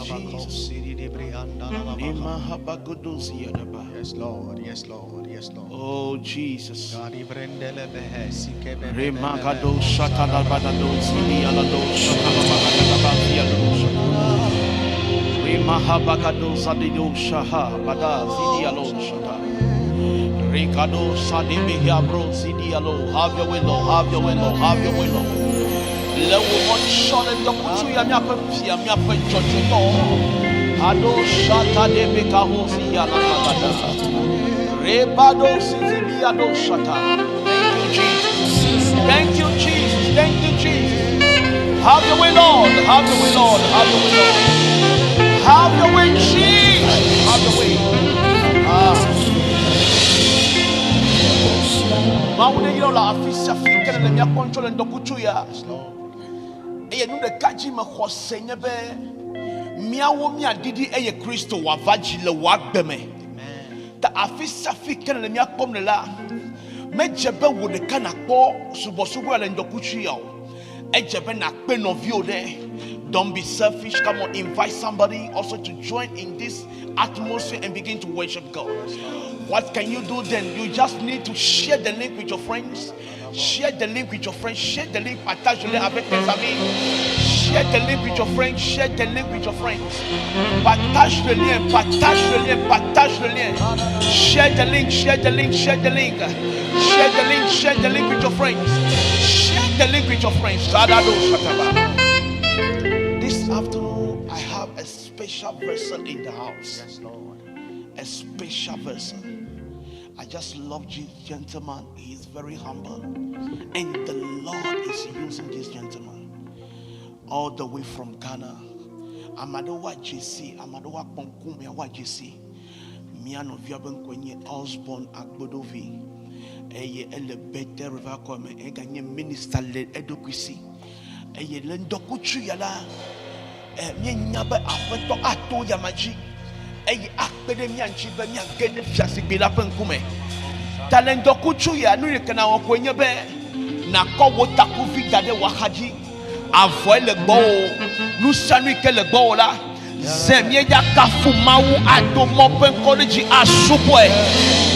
Jesus. Yes, Lord. Yes, Lord. Yes, Lord. Oh, Jesus. Remagado Remagado shatalabadado zidi alado shatalabadado Remahabagado sadido shaha bada zidi alo shata. Rekado sadibihabro zidi alo. Have your way, Lord. Have your way, Lord. Have your way, Lord. Le wo mɔtsɔ le dɔkutsu ya míaƒe fia míaƒe dzɔdzɔetɔ. Ado shata de bekaho si ala magada. Rebado sizibi ado shata. Thank you, Jesus. Thank you, Jesus. Thank you, Jesus. Have your way, Lord. Have your way, Lord. Have your way, Lord. Have your way, Jesus. Have your way. Ah. Mawu ne yrɔ le afi sia fi ke le míakpɔ ŋutsɔ le ŋdɔkutsu ya. Yes, Lord. Eye nu ɖeka dzi mexɔ se nye be míawo míaɖiɖi eye Kristo wòava dzi le wò agbe me. Amen. Ta afi sia fi ke le míakpɔm le la, medze be wò ɖeka nakpɔ subɔsubɔ ya le ŋdɔkutsu ya o. Edze be nakpe nɔviwo ɖe. Don't be selfish. Come on, invite somebody also to join in this atmosphere and begin to worship God. What can you do then? You just need to share the link with your friends. Share the link with your friends. Share the link. Partage-le avec tes amis. Share the link with your friends. Share the link with your friends. Partage le lien. Partage le lien. Partage le lien. Share the link. Share the link. Share the link. Share the link. Share the link with your friends. Share the link with your friends. Shadado shataba. This afternoon, I have a special vessel in the house. Yes, Lord. A special vessel. I just love this gentleman. He is very humble. And the Lord is using this gentleman all the way from Ghana. Amadowa JC, Amadowa Kponkumiawa JC. Mia nɔvia be ŋkɔe nye Osborn Agbodovi. Eye ele Bethel River Kɔme. Eganye minister le eɖokui si. Eye le ŋdɔkutsu ya la, míenya be aƒetɔ ato yama dzi eye akpe ɖe mía ŋuti be míage ɖe fiazikpui la ƒe ŋkume. Ta le ŋdɔkutsu ya nu yi ke nawɔ koe nye be nakɔ wò takuvi da ɖe wò axadzi. Avɔe le gbɔwò. Nu sia nu yi ke le gbɔwò la, ze míedza kafu Mawu ado mɔ ƒe ŋkɔ ɖe dzi asubɔe.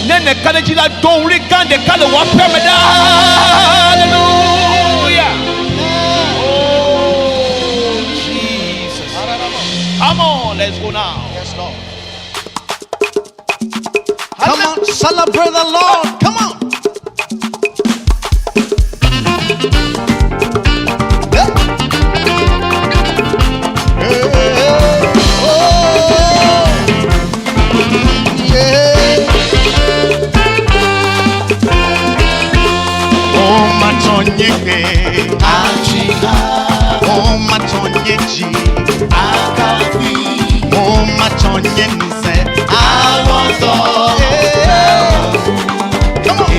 Ne nèka ɖe dzi la, do ɣli gã ɖeka le wò aƒea me ɖaa. Hallelujah. Oh, Jesus. Come on, let's go now. Yes, Lord. Come on, celebrate the Lord. Come on. Hey. Hey, hey, oh, yeah. Oh, matonyeke. Oh, matonyeji. Oh, matonye nse. Yeah. Come on.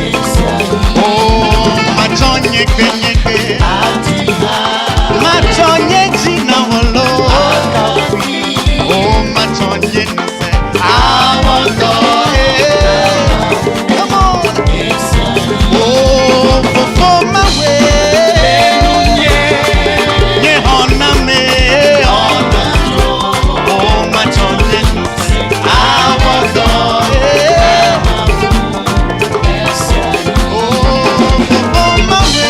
Oh, matonyeke nyeke. Matonyeji na wolo. Oh, matonye nse. Yeah. Come on. Oh, fofo mawe. Nye hona me. Oh, matonye nse. Yeah. Oh, fofo mawe.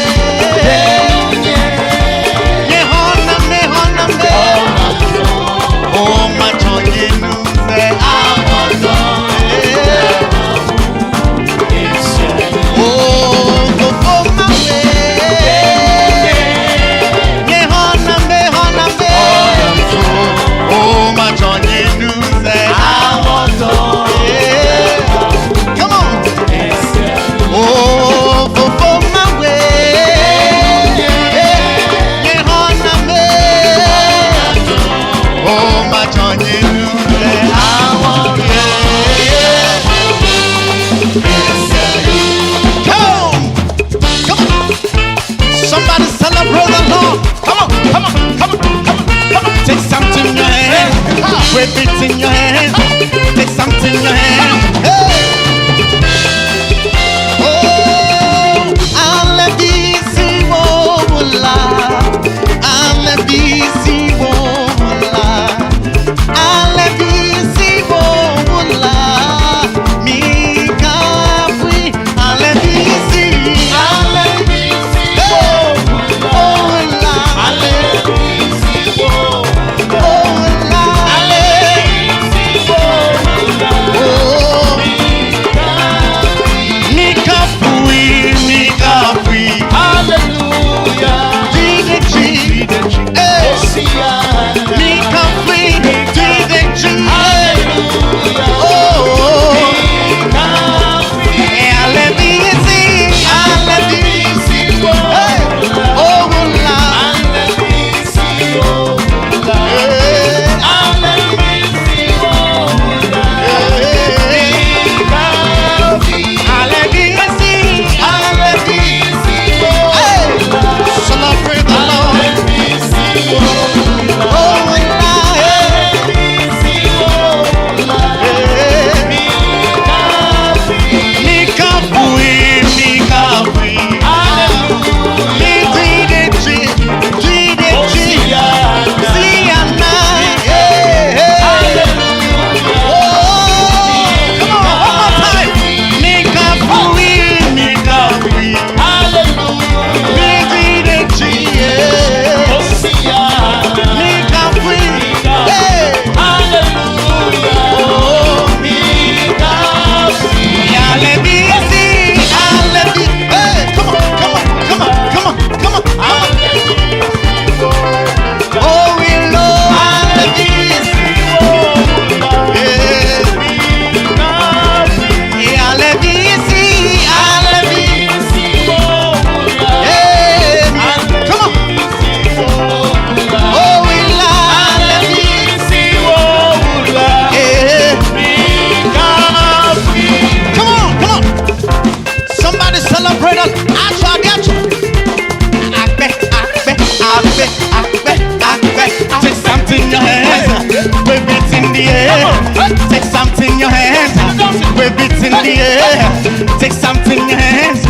the air. Take something in your hands.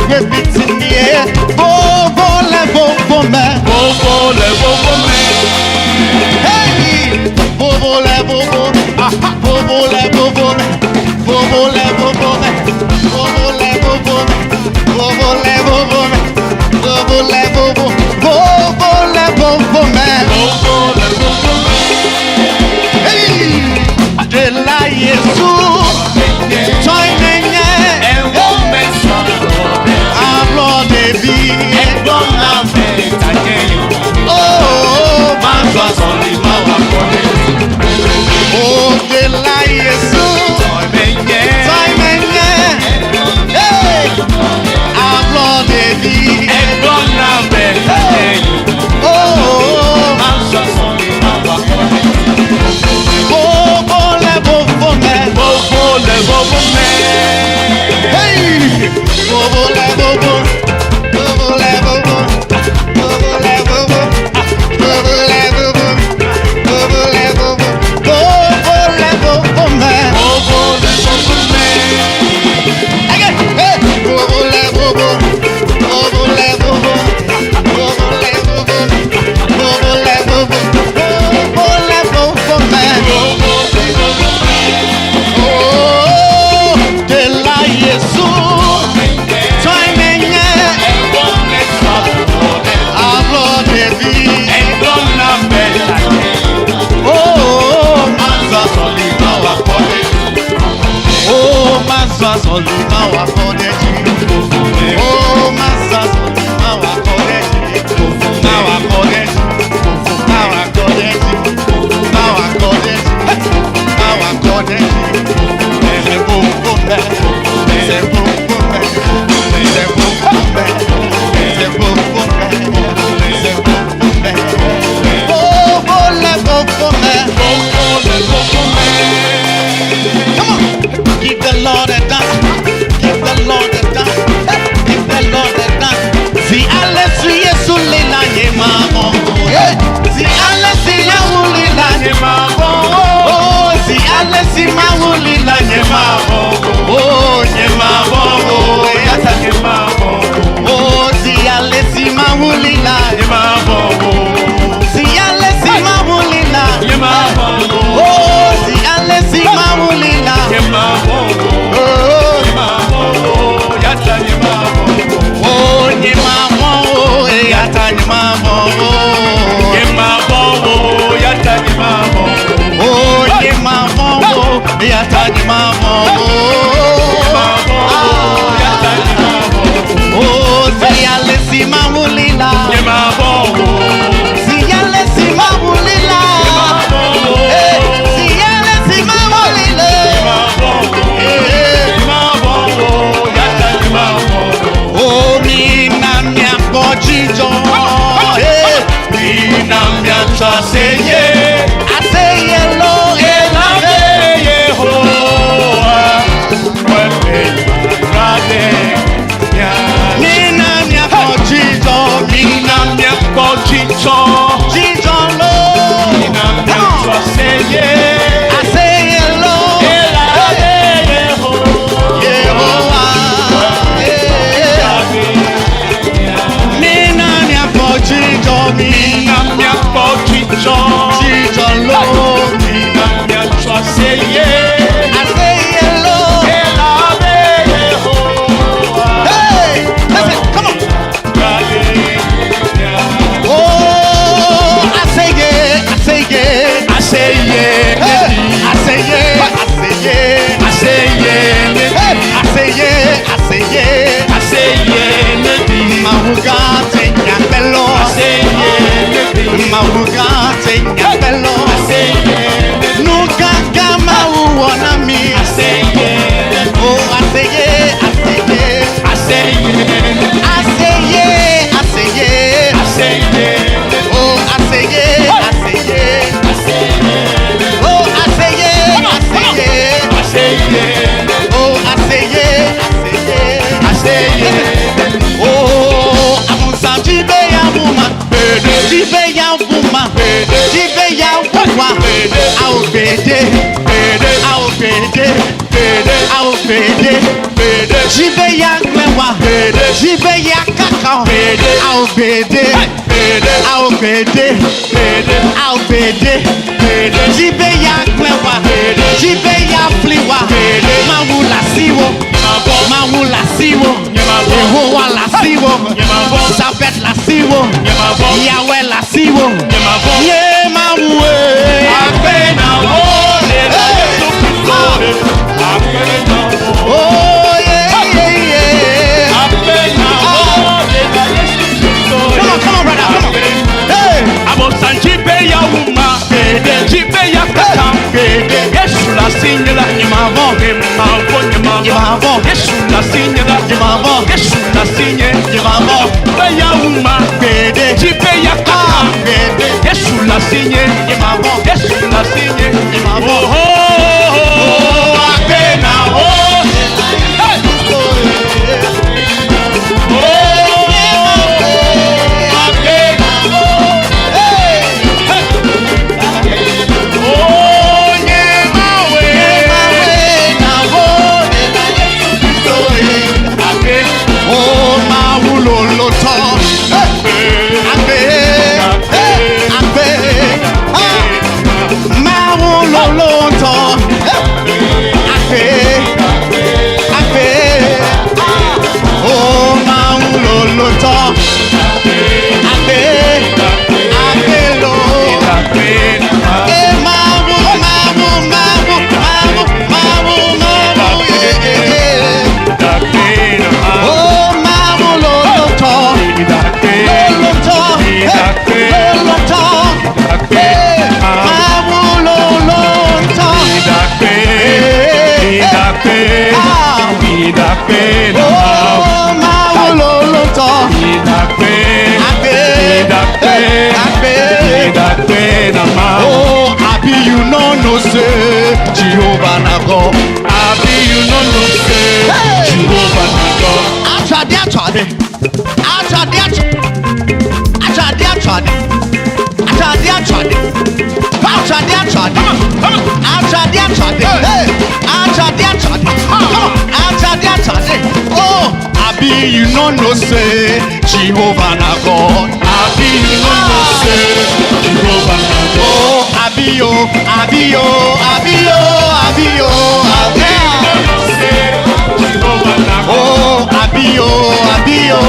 Wave it in the air. Vovo le vovo me. Vovo le vovo me. Hey! Vovo le vovo. Aha. Vovo le vovo me. Vovo le vovo me. Vovo le vovo me. Vovo le vovo me. Vovo le vovo. Vovo le vovo me. Vovo le vovo me. Hey! De la Yesu. Join me. Ẹ̀wọ̀n mẹ́sàn-án lọ́dẹ. Ablɔ ɖevi. Ẹ̀gbọ́n náà fẹ́ tàjẹ́ yòó. Oh, Máa ń sọ àsọ̀lì máa wà kọ́lé. oh, de la Yesu. Tọ́ ẹ̀mẹ́ yẹ. Join me. Hey! Ablɔ ɖevi. Ẹ̀gbọ́n náà fẹ́ tàjẹ́ yòó. Oh, Máa ń sọ àsọ̀lì máa wà kọ́lé. vovo le vovo me. Vovo le vovo me. Hey! Vovo le vovo. Vovo le vovo. Vovo le vovo. Vovo le vovo. Vovo le vovo. Vovo le vovo me. Vovo le vovo me. Again. Hey! Vovo le vovo. Vovo le vovo. Vovo le vovo. Vovo le vovo. Vovo le vovo me. Vovo le vovo me. Oh, de la Yesu. Join me, Ẹ̀gbọ́n mẹ́sàn-án lọ́dẹ. Ablɔ ɖevi. Ẹ̀gbọ́n náà fẹ́ tàjẹ́ yòó. Oh, Máa ń sọ àsọ̀lì máa wà kọ́lé. oh, masa soli mawa kodeji. Oh, masa soli mawa kodeji. Mawa kodeji. Mawa kodeji. Mawa kodeji. Mawa kodeji. Se vovo me. Se vovo me. Se vovo me. Se vovo me. Se vovo me. Vovo le vovo me. Vovo le vovo me. Come on. Give the Lord a dance. Give the Lord a dance. Give the Lord a dance. Si ale si Yesu lila nye mamo. Si ale si Yesu lila nye mamo. Oh, si ale si mawu lila nye mamo. Oh, nye mamo. Oh, Yata nye mamo. Oh, si ale si mawu lila. Nye mamo. Si ale si mawu lila. Nye mamo. Oh, si ale si mawu lila. Nye mamo. Oh. Nye mamo. Yata nye mamo. Oh, nye mamo, eh, yata nye mamo. Nye mamo. Yata nye mamo. Oh, nye mamo, yata nye mamo. Mamo. Yata nye mamo. Oh, si ale si mawulila. Nye mamo. Si ale si mawulila. Eh, si ale si mawulila. Mamo. Eh, Mamo. Yata nye mamo. oh, mi na mi akɔdzidzɔ. Eh, Mi na miatsɔ aseye. aseyelo elabe. Yehowa, wɛfɛ rade mia. Mi na mi akɔdzidzɔ. Mi na miakpɔ dzidzɔ. Dzidzɔ lo. Mi na miatsɔ aseye. Aseyelo. Elabe Yehowa, Yehowa. Eh, rade mia. Mi na mi akɔdzidzɔ. Mi Mi na miakpɔ dzidzɔ. dzidzɔ lo. Mi na miatsɔ aseye. Aseyelo. Elabe Yehowa, Hey, listen, come on. rade mia. Oh, aseye, aseye. Aseye, Hey, aseye, aseye. aseye, Hey, aseye, aseye. aseye, nebi. Mawuga te nyapelo. Aseye, nebi. Mawuga te nyapelo. Aseye, Nugaga mawu wɔna mi. aseye, Oh, aseye, aseye. aseye, Aseye, aseye. aseye, Oh, aseye, aseye. Oh, aseye, aseye. aseye, Oh, aseye, aseye. aseye. Oh, amusa jibe ya buma, jibe ya buma, jibe Agbede. Agbede. Agbede. Jibe ya klewa. Jibe ya fliwa. Mawu la siwo. Mawu la siwo. Yehowa la siwo. Sabet la siwo. Yahweh la siwo. Nye mawu e. Oh yeah yeah yeah. Come on, come on, brother, come on. Hey. Oh, oh, oh, Akpe na wo. Hey! Oh, ma wulo lo tọ. Agbe, agbe, ah. Ma wulo lo tọ. Agbe, agbe, ah. Oh, ma wulo lo tọ. Agbe, agbe lo. Eh, ma wu, ma wu, ma wu, ma wu, ma wu, ma wu, yeah, yeah. Oh, ma wulo lo tọ. Lolotọ, hey, lolotọ, hey, máa wú lolotọ, hey, ah, oh, máa wú lolotọ, àgbẹ̀, hey, àgbẹ̀, oh, abi you no know say Jehovah na God. Abi you no know say Jehovah na God. Achade, achade, achade, achade, achade, achade, achade, achade, achade, achade, achade, hey, achade, achade, come on, achade, achade, oh, abi you no know say Jehovah na God. Abi you no know say Jehovah na God. Oh, abi yo, abi yo, abi yo, abi yo, abi. Jehovah na God. Oh, abi yo, abi yo,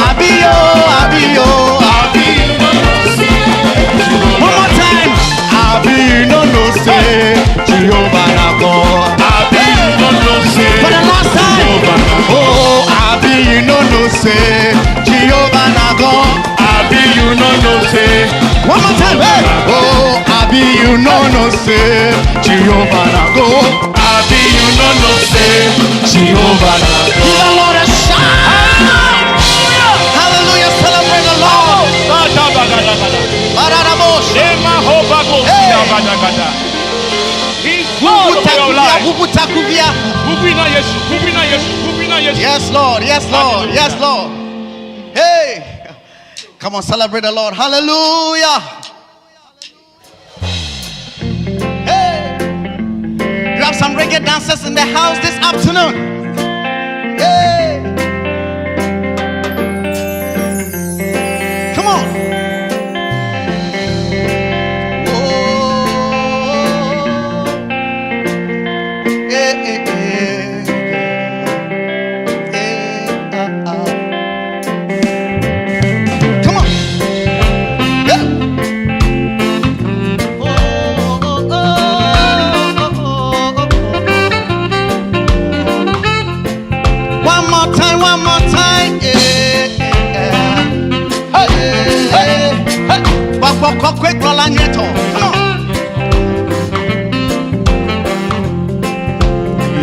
abi yo, abi yo, Abi you no know say One more time. Abi you no know say Jehovah na God. Abi you no know say For the last time. Jehovah na God. Oh, Abi you no know say Jehovah na God. Abi you no know say One more time. Hey. Oh, Abi you no know say Jehovah na God. Abi you no know say Jehovah na Give God. the Lord a shout. Hallelujah. Celebrate the Lord. Bararabosh. Hey. He's Lord of your life. Wubutakuvia, wubutakuvia. Yes, Lord. Yes, Lord. Yes, Lord. Hey. Come on, celebrate the Lord. Hallelujah. Hey. You have some reggae dancers in the house this afternoon. Hey. Come on. Oh. Eh, eh, eh. Eh, ah, ah. Come on. Yeah. Oh, oh, oh, oh, oh, oh. One more time, one more time. Yeah, yeah. Hey, hey, hey. Walk, walk, walk, quick, roll on your toe. Come on.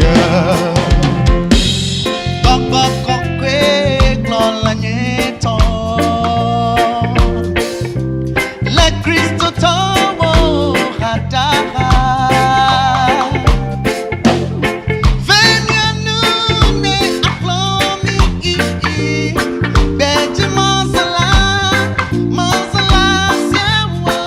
Yeah. Walk, walk, walk, quick, roll on your toe. Let Cristo tomo hadaha. Venia nune aklomi i Beji mazala, mazala sewa.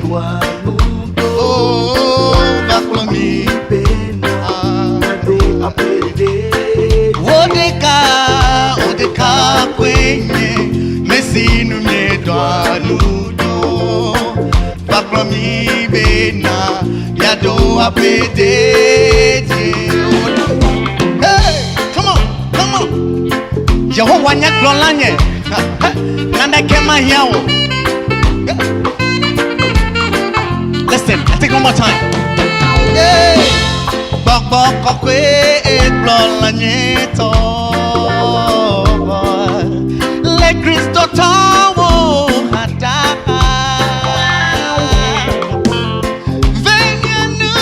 Oh, va kplɔ mi. Wo ɖeka, wo ɖeka koe nye mesi nu miedoa nu ɖo. Va kplɔ mi bena miaɖo aƒe dedie. Hey, come on, come on. Yehowa nye kplɔla nye. Naneke mahiã o. Listen, I take one more time. Yeah. Gbɔgbɔ kɔkɔe kplɔla nye tɔ. Le Kristotɔwo hã ta. Venyanu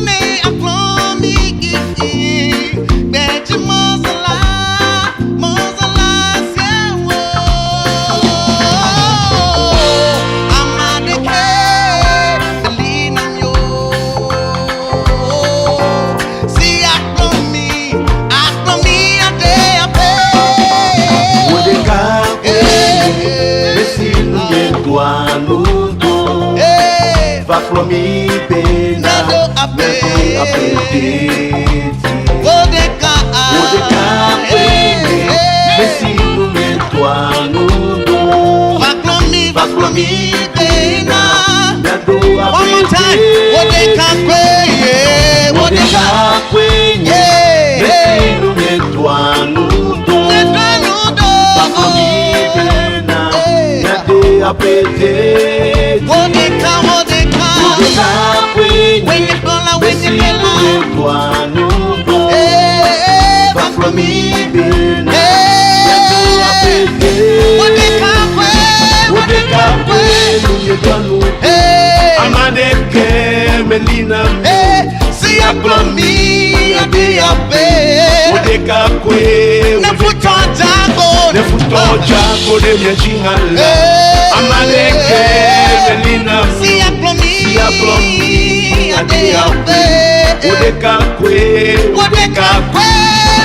ne akplɔ mi. Gbedzi mɔzɔla, mɔzɔla siawo. Ame aɖeke meli na mi o. Si akplɔ mi, akplɔ mi ade aƒe. Wo ɖeka koe mesi nu miedoa nu ɖo. Hey. Va kplɔ mi bena Miaɖo aƒe. miaɖo aƒe dedie. Wo ɖeka. Wo ɖeka koe mesi nu miedoa nu ɖo. Va kplɔ mi, va kplɔ mi bena. Miaɖo aƒe One more time. Wo ɖeka koe, yeah. Wo Wo ɖeka. ɖeka koe nye Yeah. mesi nu miedoa nu ɖo. Miedoa nu ɖo. Va kplɔ mi bena miaɖo aƒe dedie. Wo ɖeka, wo ɖeka. Wo ɖeka koe nye Wenye kplɔla, wenye mesi nu kplɔla. miedoa nu ɖo. Eh, Va kplɔ mi bena miaɖo aƒe Wo dedie. ɖeka koe, Wo ɖeka koe nu miedoa nu ɖo. Eh, Ame aɖeke meli na mi. eh, si akplɔ mi ade aƒe. Wo ɖeka koe. Ne futɔ dzago. Ne futɔ dzago ɖe mia dzi hã la. Eh, Ame aɖeke meli na mi. Si akplɔ mi Si akplɔ mi ade aƒe. Wo ɖeka koe. Wo ɖeka koe.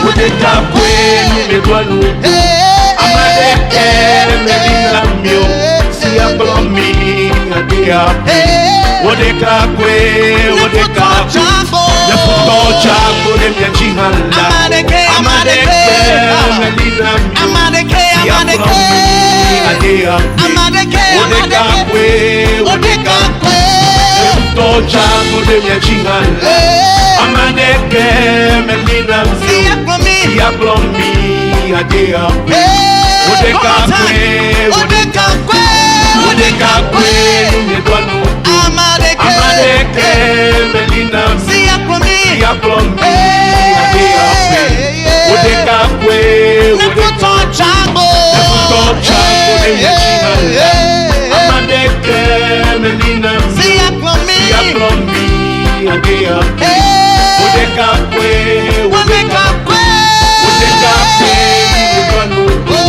Wo ɖeka koe nu miedoa nu ɖo. Eh, Ame aɖeke meli na mi o. Si akplɔ mi ade aƒe. Eh, Wo ɖeka koe. Wo ɖeka koe. Ne futɔ dzago ɖe mia dzi hã la. Ame aɖeke, Ame ame aɖeke aɖeke. meli na mi o. Ame aɖeke, Si ame akplɔ aɖeke. mi ade aƒe. Ame aɖeke, Wo ame ɖeka aɖeke. koe. Wo ɖeka koe. Ne futɔ dzago ɖe mia dzi hã la. Eh, Ame aɖeke meli na mi si o. akplɔ mi. Si akplɔ mi ade aƒe. Eh, Wo ɖeka one more time. koe. Wo ɖeka koe. Wo ɖeka koe nu miedoa nu ɖo. Ame aɖeke. Ame aɖeke meli na mi. Si akplɔ mi. Si akplɔ mi ade aƒe. Wo ɖeka koe. Ne Wo ɖeka futɔ dzago. Ne futɔ dzago ɖe mia dzi hã la. Ame aɖeke meli na mi. Si akplɔ mi. Si akplɔ mi ade aƒe. Wo ɖeka koe. Wo ɖeka koe. Wo ɖeka koe nu miedoa nu ɖo.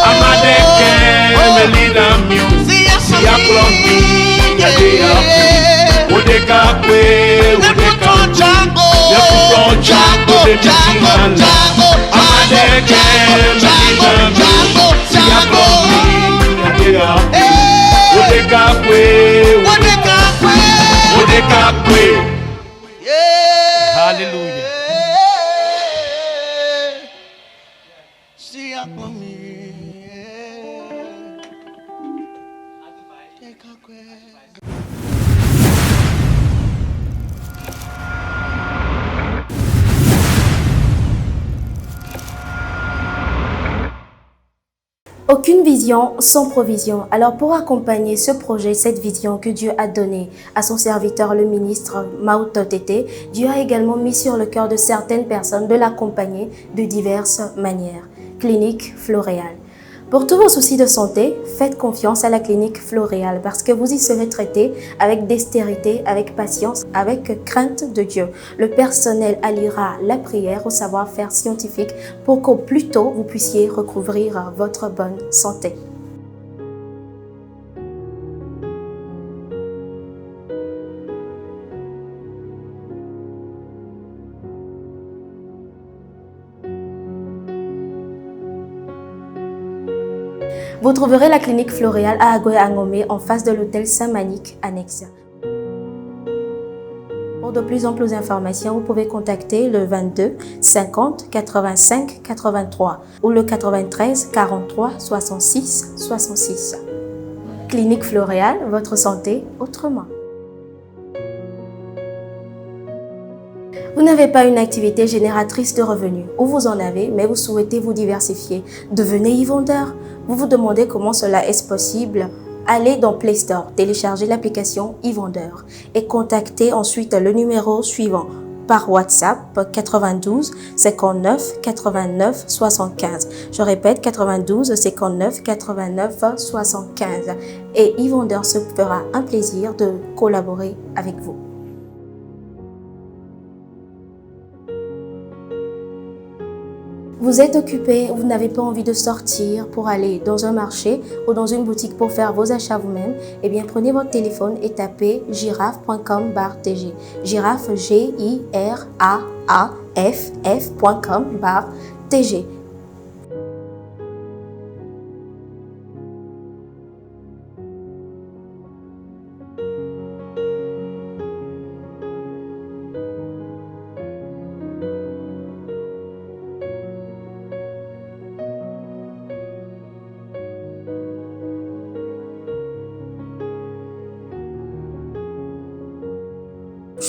Ame aɖeke meli na mi o. Si Si akplɔ mi ade aƒe. Wo ɖeka koe. Ne Wo ɖeka futɔ dzago. Ne futɔ dzago ɖe mia dzi hã la. Dzago, Ame aɖeke meli na mi o. Si akplɔ mi ade aƒe. Wo ɖeka koe. Wo ɖeka koe. Wo ɖeka koe. Yeah. Hallelujah. Si akplɔ mi. Ɖeka koe. Aucune vision sans provision. Alors pour accompagner ce projet, cette vision que Dieu a donnée à son serviteur, le ministre Maoto Tété, Dieu a également mis sur le cœur de certaines personnes de l'accompagner de diverses manières. Clinique Floréal. Pour tous vos soucis de santé, faites confiance à la clinique Floréal parce que vous y serez traité avec dextérité, avec patience, avec crainte de Dieu. Le personnel alliera la prière au savoir-faire scientifique pour qu'au plus tôt vous puissiez recouvrir votre bonne santé. Vous trouverez la clinique Floréal à Agoé-Angomé en face de l'hôtel Saint-Manic annexe. Pour de plus amples informations, vous pouvez contacter le 22 50 85 83 ou le 93 43 66 66. Clinique Floréal, votre santé autrement. Vous n'avez pas une activité génératrice de revenus, ou vous en avez, mais vous souhaitez vous diversifier. Devenez e-vendeur. Vous vous demandez comment cela est possible. Allez dans Play Store, téléchargez l'application e-vendeur et contactez ensuite le numéro suivant par WhatsApp 92 59 89 75. Je répète 92 59 89 75. Et e-vendeur se fera un plaisir de collaborer avec vous. Vous êtes occupé, vous n'avez pas envie de sortir pour aller dans un marché ou dans une boutique pour faire vos achats vous-même, eh bien prenez votre téléphone et tapez girafe.com tg. Girafe G I R A A F F.com tg.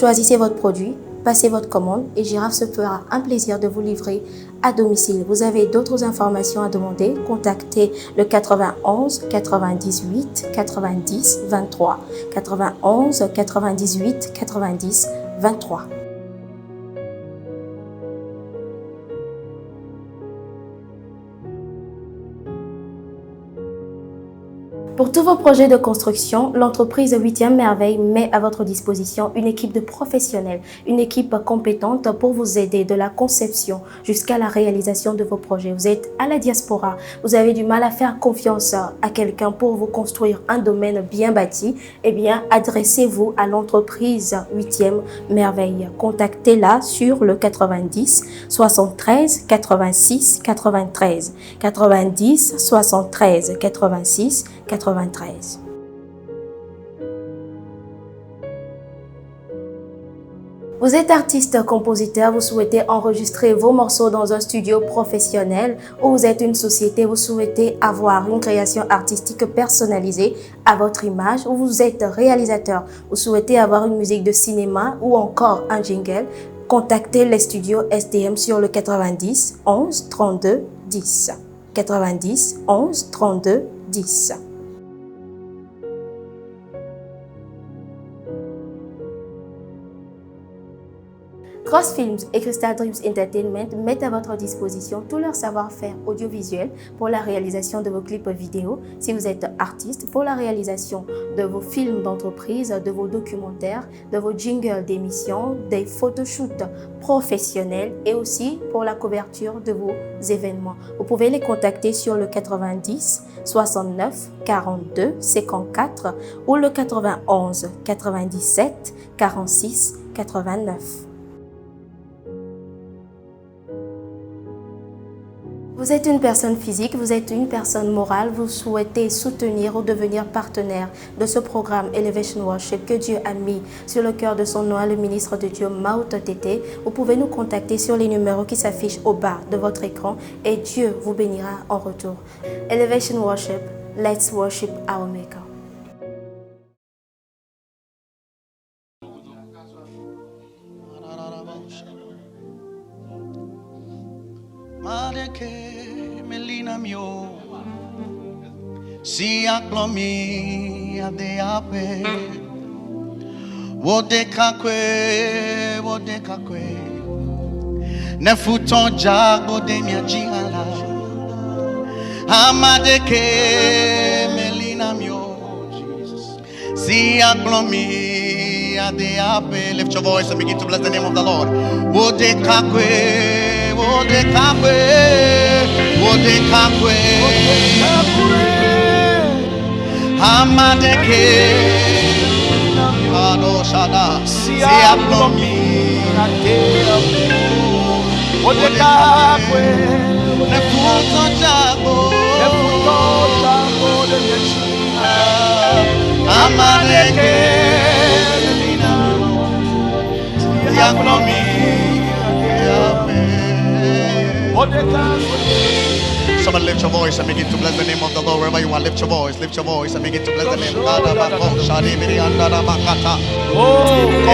Choisissez votre produit, passez votre commande et Girafe se fera un plaisir de vous livrer à domicile. Vous avez d'autres informations à demander, contactez le 91 98 90 23. 91 98 90 23. Pour tous vos projets de construction, l'entreprise 8e Merveille met à votre disposition une équipe de professionnels, une équipe compétente pour vous aider de la conception jusqu'à la réalisation de vos projets. Vous êtes à la diaspora, vous avez du mal à faire confiance à quelqu'un pour vous construire un domaine bien bâti, eh bien, adressez-vous à l'entreprise 8e Merveille. Contactez-la sur le 90 73 86 93 90 73 86 93. Vous êtes artiste, compositeur, vous souhaitez enregistrer vos morceaux dans un studio professionnel ou vous êtes une société, vous souhaitez avoir une création artistique personnalisée à votre image ou vous êtes réalisateur, vous souhaitez avoir une musique de cinéma ou encore un jingle, contactez les studios SDM sur le 90 11 32 10. 90 11 32 10. Cross Films et Crystal Dreams Entertainment mettent à votre disposition tout leur savoir-faire audiovisuel pour la réalisation de vos clips vidéo, si vous êtes artiste, pour la réalisation de vos films d'entreprise, de vos documentaires, de vos jingles d'émissions, des photoshoots professionnels et aussi pour la couverture de vos événements. Vous pouvez les contacter sur le 90 69 42 54 ou le 91 97 46 89. Vous êtes une personne physique, vous êtes une personne morale, vous souhaitez soutenir ou devenir partenaire de ce programme Elevation Worship que Dieu a mis sur le cœur de son nom, le ministre de Dieu Mao Tete. Vous pouvez nous contacter sur les numéros qui s'affichent au bas de votre écran et Dieu vous bénira en retour. Elevation Worship, let's worship our Maker. Madeke melina mio Si aklomi ade ape Wode kakwe wode kakwe Nefuton jago de mia jihala Amadeke melina mio Si aklomi ade ape Lift your voice and begin to bless the name of the Lord. Wode kakwe wode kakwe wode kakwe Amadeke Ado shada Si aklomi Wode kakwe Nefuton jago Nefuton jago. Amadeke melina Yaklomi Somebody lift your voice and begin to bless the name of the Lord wherever you are. Lift your voice, lift your voice and begin to bless the name. Oh,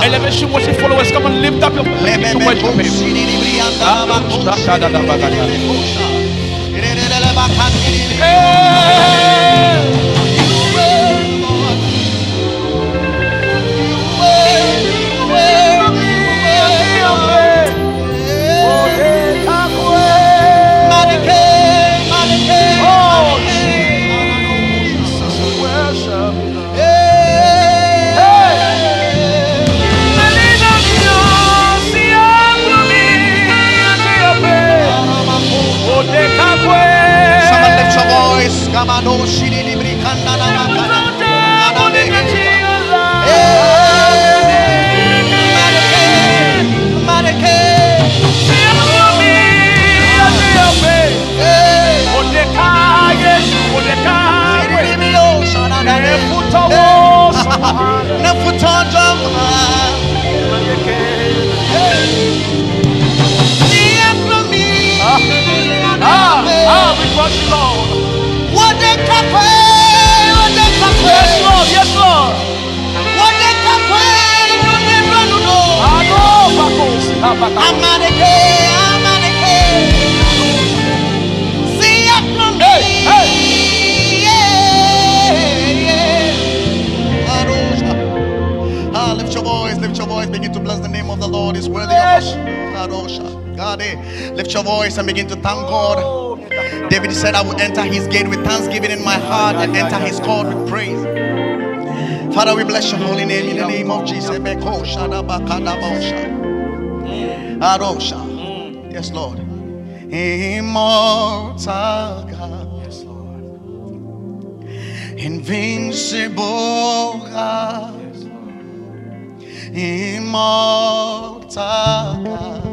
Elevation worship followers, come and lift up your voice to worship him. Hey! Oh, Jesus, worship. Someone lift your voice. Ah, we trust you, Lord. Yes, Lord. Yes, Lord. Hey, hey. Lift your voice, lift your voice, begin to bless the name of the Lord. He's worthy of us. Lift your voice and begin to thank God. David said, I will enter his gate with thanksgiving in my heart and enter his court with praise. Father, we bless your holy name in the name of Jesus. Yes, Lord. Immortal God. Yes, Lord. Invincible God. Yes, Lord. Immortal God.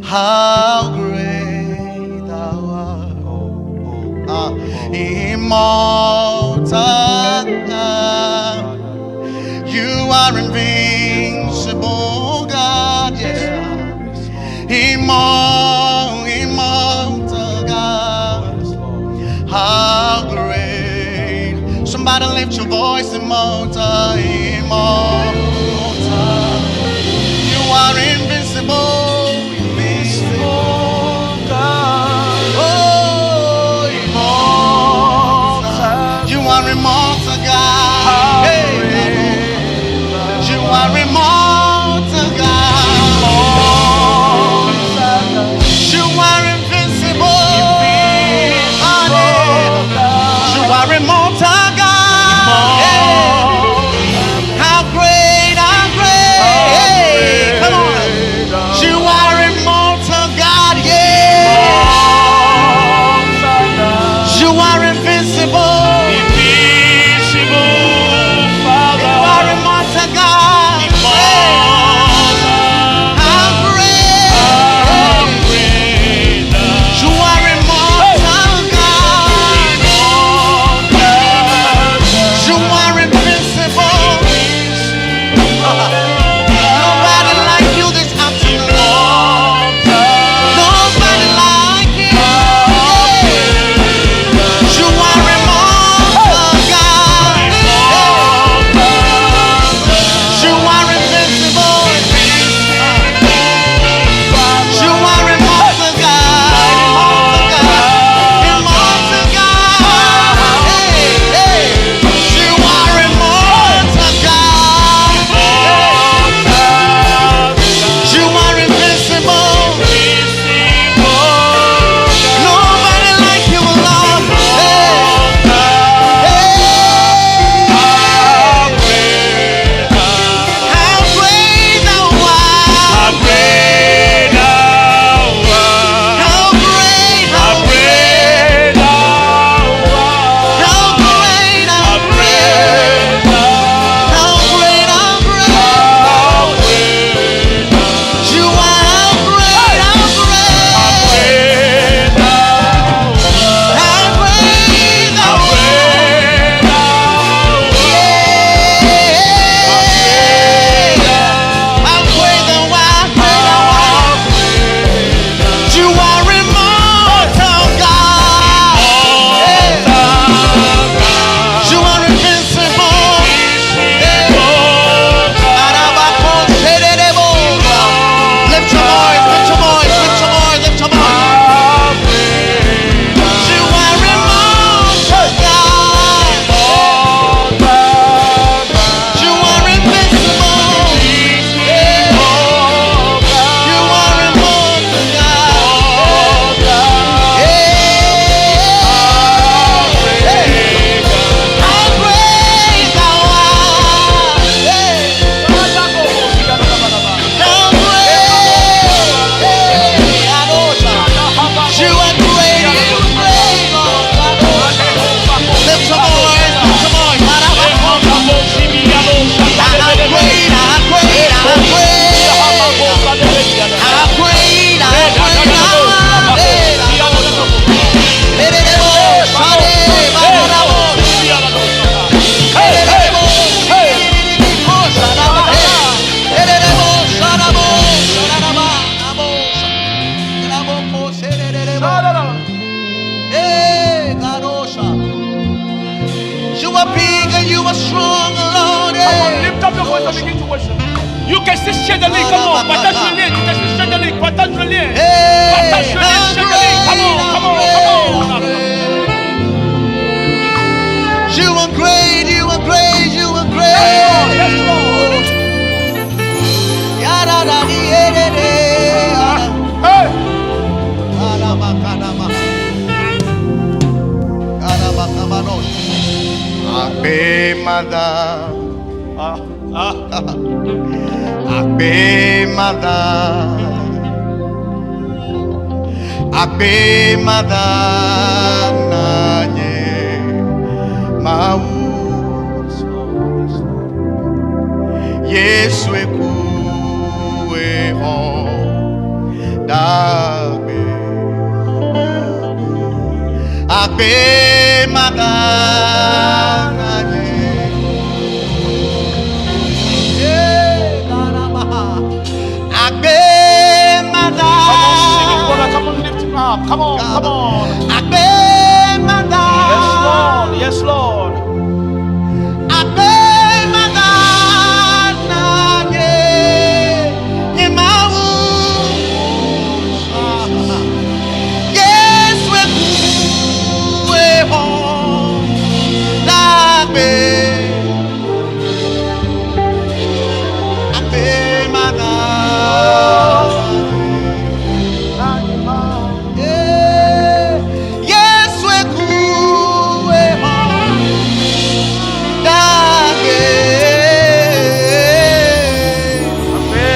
How great thou art. Immortal God. You are invincible, God. Yeah. Immortal God. How great. Somebody lift your voice, immortal, immortal. You are invincible, invincible God. Oh, immortal. You are immortal, God. Hey, you are immortal, God. You are invincible. You are immortal, God. Hey. How great, how great. Come on. are big and you are strong, Lord. Come on, lift up your voice and begin to worship. You can still share the link. Come on, partage le lien. You can still share the link. Partage le lien. Partage le lien. Share the link. Come on, come on, come on. You are great, you are great, you are great. Yes, Lord. Hey. Akpe mada, Ah, ah. akpe mada, akpe mada na nye mawu. Yesu eku eho dagbe. Akpe mada na nye. Akpe mada. Come on, sing it, brother. Come on, lift him up. Come on, come on. Akpe mada. Yes, Lord. Yes, Lord. Akpe mada na nye nye mawu. Yesu eku eho dagbe. Akpe mada. Yesu eku eho dagbe. Akpe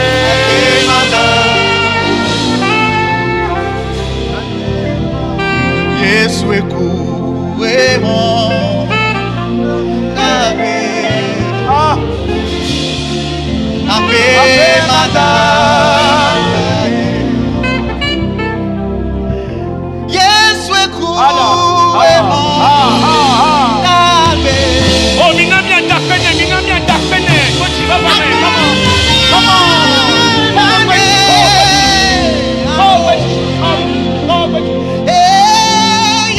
mada. Yesu eku eho dagbe. Ah. Akpe mada. Yesu eku Ah, eho ah, ah, ah. dagbe. Oh, minami andakpene, minami andakpene. Go Jiva Vame. Come on. Come on. Oh, wait. Oh, oh, wait.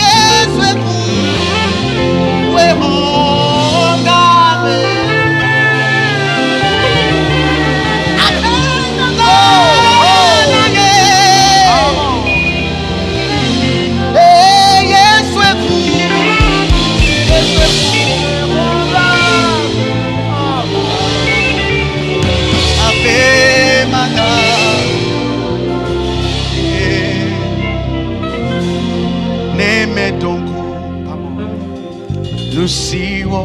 Yesu eku eho dagbe. Akpe mada. Come on. Yesu eku, Yesu eku. Akpe mada. Neme donku nusiwo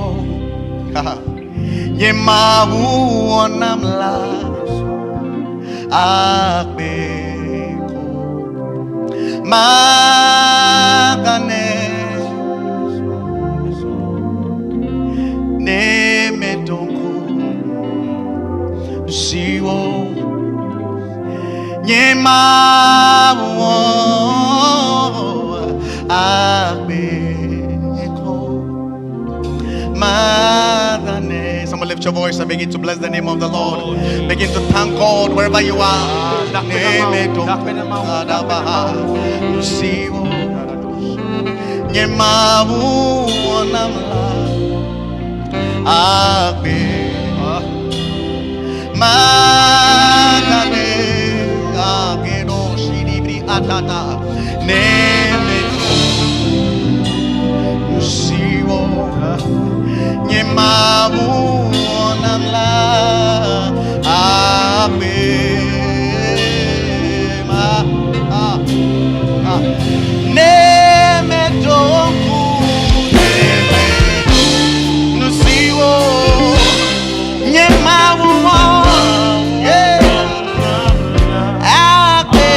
nye mawu onamla akpeko magane neme donku nusiwo nye mawu akpeko Madane. Someone lift your voice and begin to bless the name of the Lord. Begin to thank God wherever you are. Neme donku kadabaha. Nusiwo. Nye mawu onamla. Akpe. Magane. Agedo shiribri atata. Neme Nusiwo. Nye mawu onamla. Akpe. Ma. Ah. Ah. Neme donku. Neme nusiwo. Nye mawu yeah. Akpe.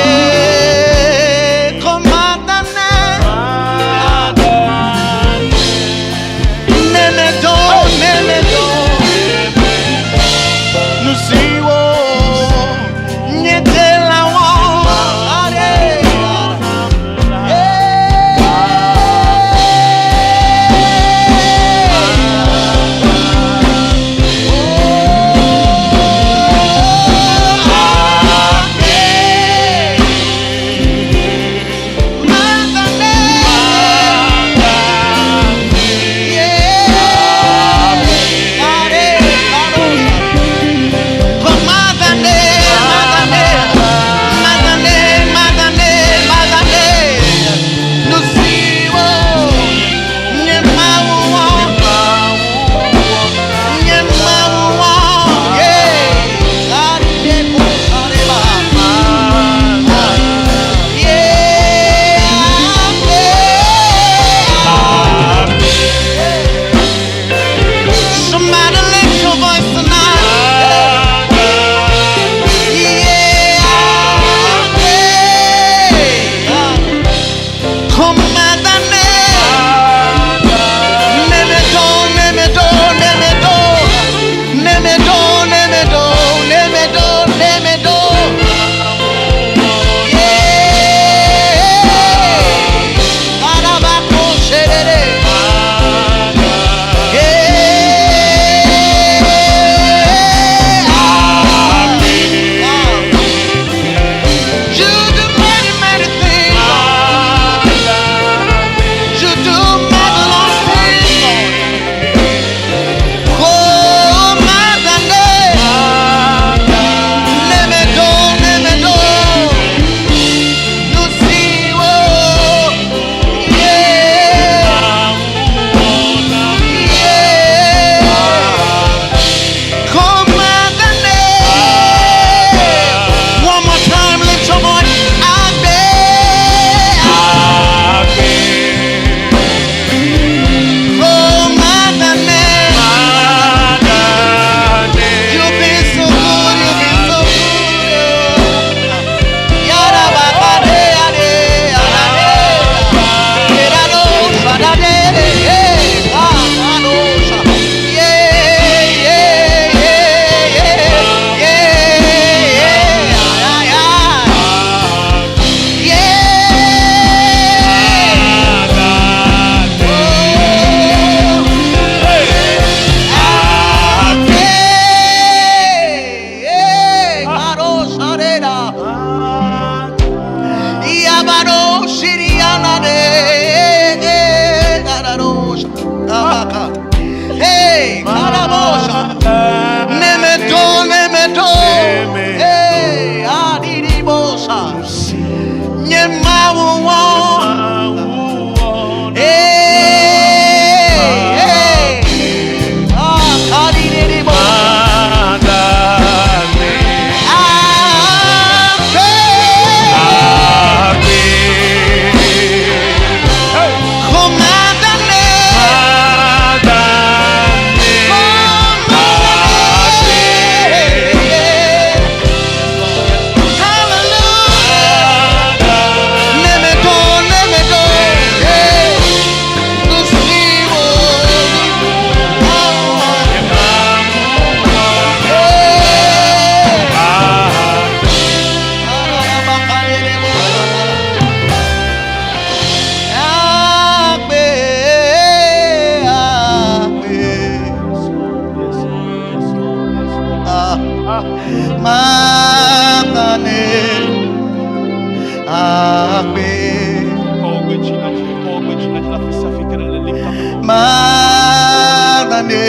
Madane.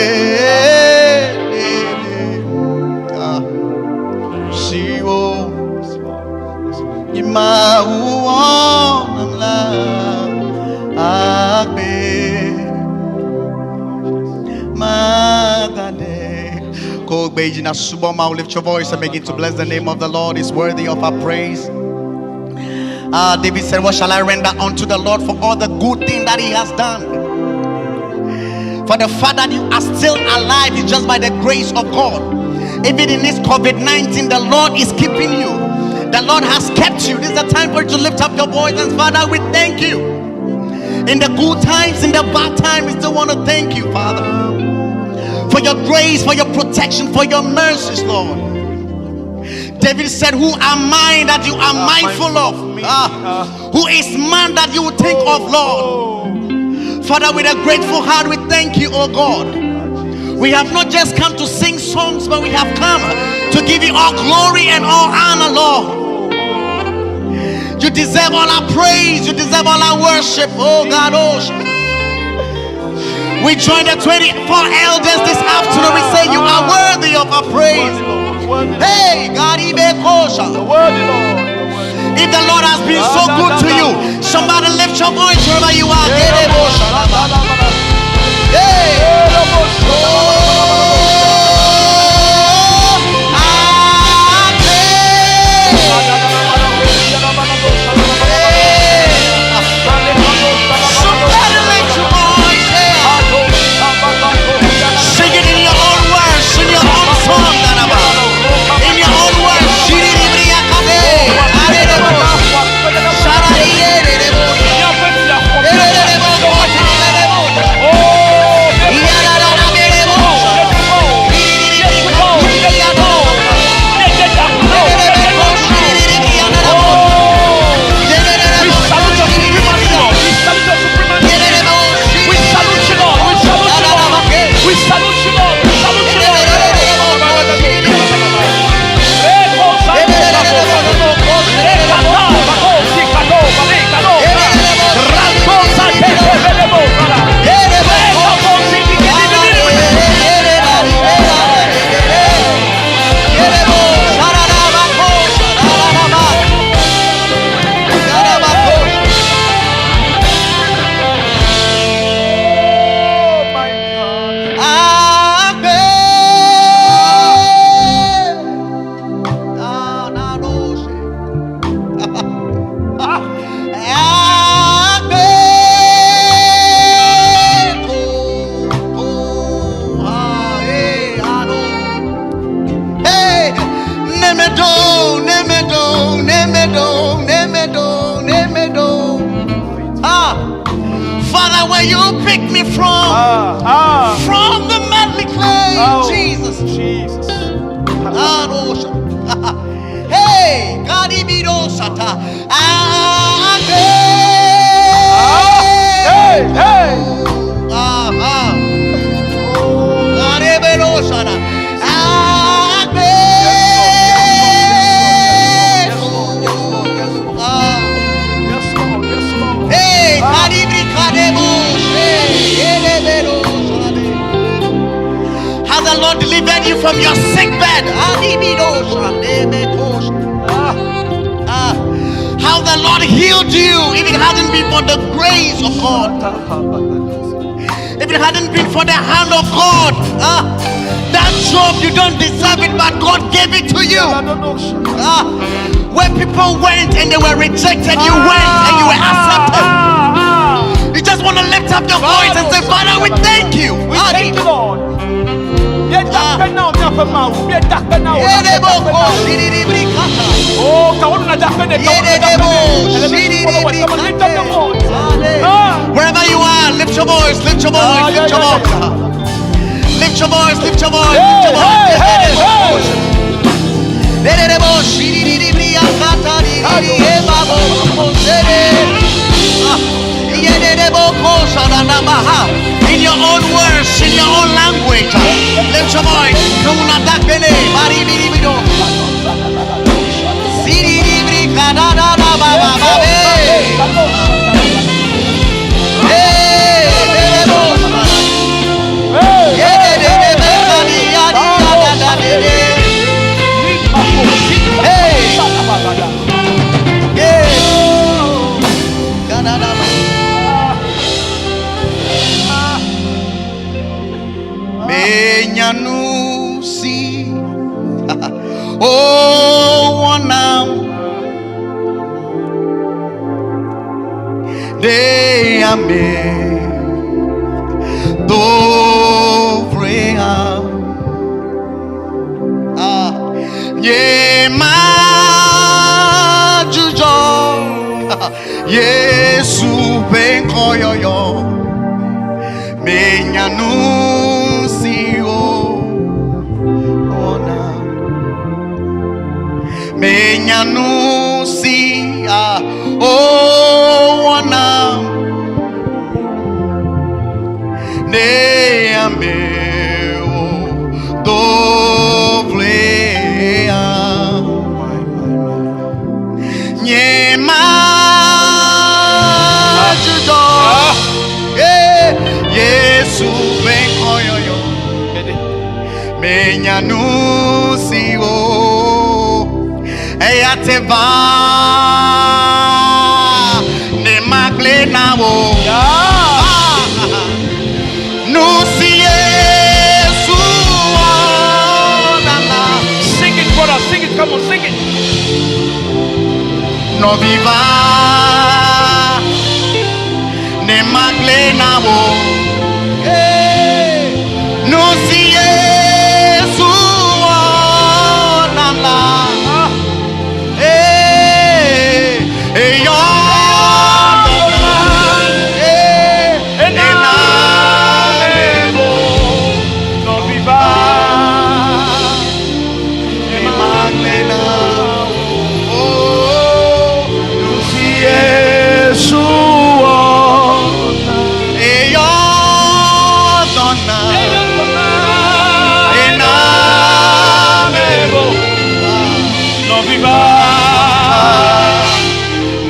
Ah. Siwo. Mawu la agbe. Madane. Lift your voice and begin to bless the name of the Lord. Is worthy of our praise. David said, What shall I render unto the Lord for all the good thing that he has done? For the fact that you are still alive is just by the grace of God. Even in this COVID-19, the Lord is keeping you. The Lord has kept you. This is the time for you to lift up your voice and Father, we thank you. In the good times, in the bad times, we still want to thank you, Father. For your grace, for your protection, for your mercies, Lord. David said, Who am I that you are mindful of? Who is man that you think of, Lord? Father, with a grateful heart, we thank you, oh God. We have not just come to sing songs, but we have come to give you all glory and all honor, Lord. You deserve all our praise. You deserve all our worship. Oh God, oh. We join the 24 elders this afternoon. We say you are worthy of our praise. Hey, God, if the Lord has been so good to you, somebody lift your voice wherever you are. Hey. From your sick bed. How the Lord healed you if it hadn't been for the grace of God. If it hadn't been for the hand of God. That job, you don't deserve it, but God gave it to you. Where people went and they were rejected, you went and you were accepted. You just want to lift up your voice and say, Father, we thank you. We thank you, Lord. Wherever you are, lift your voice, lift your voice, lift your voice. Lift your voice, lift your voice, lift your voice. In your own words, in your own language. Lift your voice. Hey. Menya nu si wowɔ nam. Ɖe ame do vloe hã. Ah, nye madzudzɔ Yesu ƒe ŋkɔ yɔyɔ. Menya nu siwo wɔna. Menya nu si wowɔna. Ne amewo do vloe hã. Nye madzudzɔ Yesu ƒe ŋkɔ yɔyɔ. Menya nu siwo eya te va ne magblɔe na wo. Nu si Yesu wɔ nam la. Sing it, brother. Sing it. Come on, sing it. Nɔvi va ne magblɔe na wo. Hey. Nu si Yesu wɔ nam la. Hey. Eyɔ Hey. Ena Enamebo, no viva. Ne magblɔe na wo. Oh. Nu si Yesu wɔ Eyɔ dɔ nam. Ena Enamebo, no viva.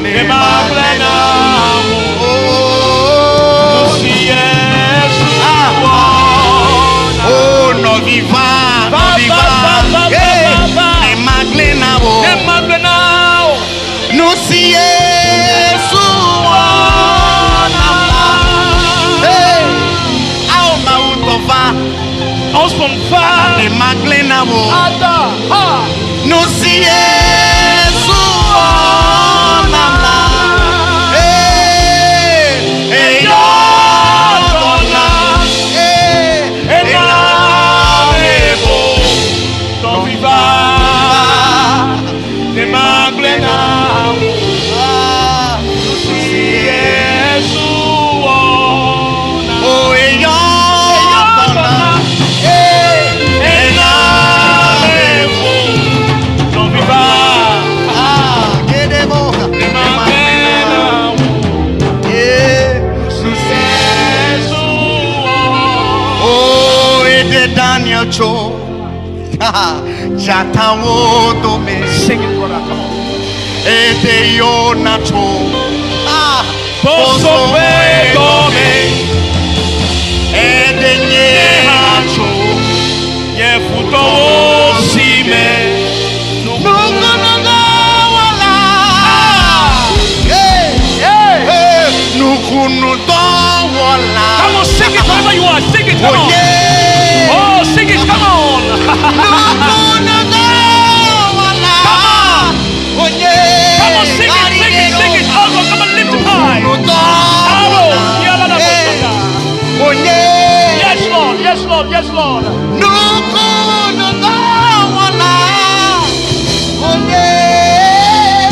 Ne magblɔe na wo. Oh. Nu si Yesu wɔ nam. Oh, nɔvi va, Va, nɔvi va, va, va, va, Hey, va, va. ne magblɔe na wo. Ne magblɔe na wo. Nu si Yesu wɔ nam la. Hey, awo Mawu tɔ va, Osborne va. ne magblɔe na wo. Ada. Ha. Nu si Yesu wɔ nam la. Hey, eyɔ dɔ nam. Hey, Enamebo, no viva. Ne magblɔe na wo. Ah, Nu si Yesu wɔ nam. oh, eyɔ dɔ nam. Hey, Enamebo, no viva. ah, kedebo. Ne magblɔe na wo. Yeah, nu si Yesu wɔ. Oh, eɖe Daniel tso dzatawo dome. Sing it, brother. Come on. Eɖe Yona tso Boso ƒe dɔme. Eɖe nye hã tso Nye futɔwo si me. Nukunudɔwɔla. Hey, hey, nukunudɔwɔla. Come on, sing it wherever you are. Sing it, come Oh on. yeah. Oh, sing it, come on. Nukunudɔwɔla. Come on. Oh yeah. Come on, sing it, sing it, sing it. Oh, come on, lift it high. Nukunudɔwɔla. Hey. Oh yeah. Yes, Lord. Yes, Lord. Yes, Lord. Nukunudɔwɔla. Oh yeah.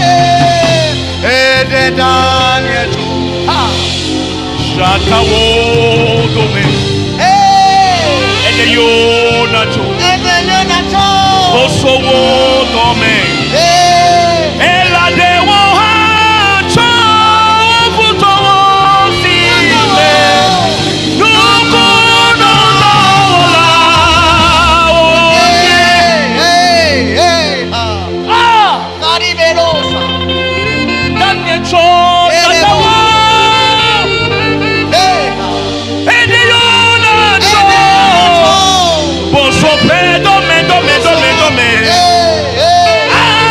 Eɖe Daniel tso. Dzatawo dome. Hey. Eɖe Yona tso. Eɖe Yona tso. Bosowo dɔme. Hey. Elaɖe wo hã tso futɔwo si me. Nukunudɔwɔla. Hey, hey, hey. Ah. Ah! Cariberosa. Daniel tso dzatawo. Hey. Eɖe Yona tso. Eɖe Yona tso. Boso ƒe dɔme dɔme dɔme dɔme. Hey, hey. Ah!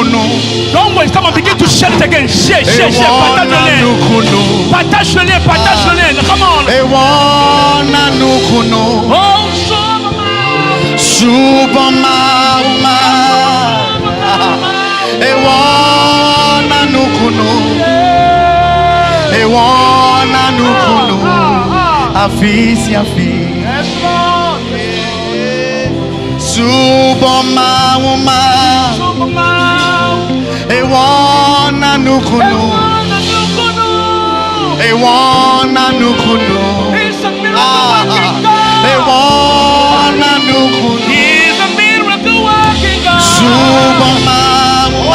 nukunu. Don't wait. Come on, begin to share it again. Share, share, share. Partage Ewona le lien. nukunu. Partage le lien. Partage le lien. Come on. Ewona nukunu. Oh, so Subo mauma. Ewona nukunu. Ewona nukunu. Afisi afi. Yes, Lord. Subo mauma. Ewona nukunu. Ewona nukunu. He's a miracle Ah, working God. Ewona nukunu. He's a miracle working God. Subo mauma. Oh,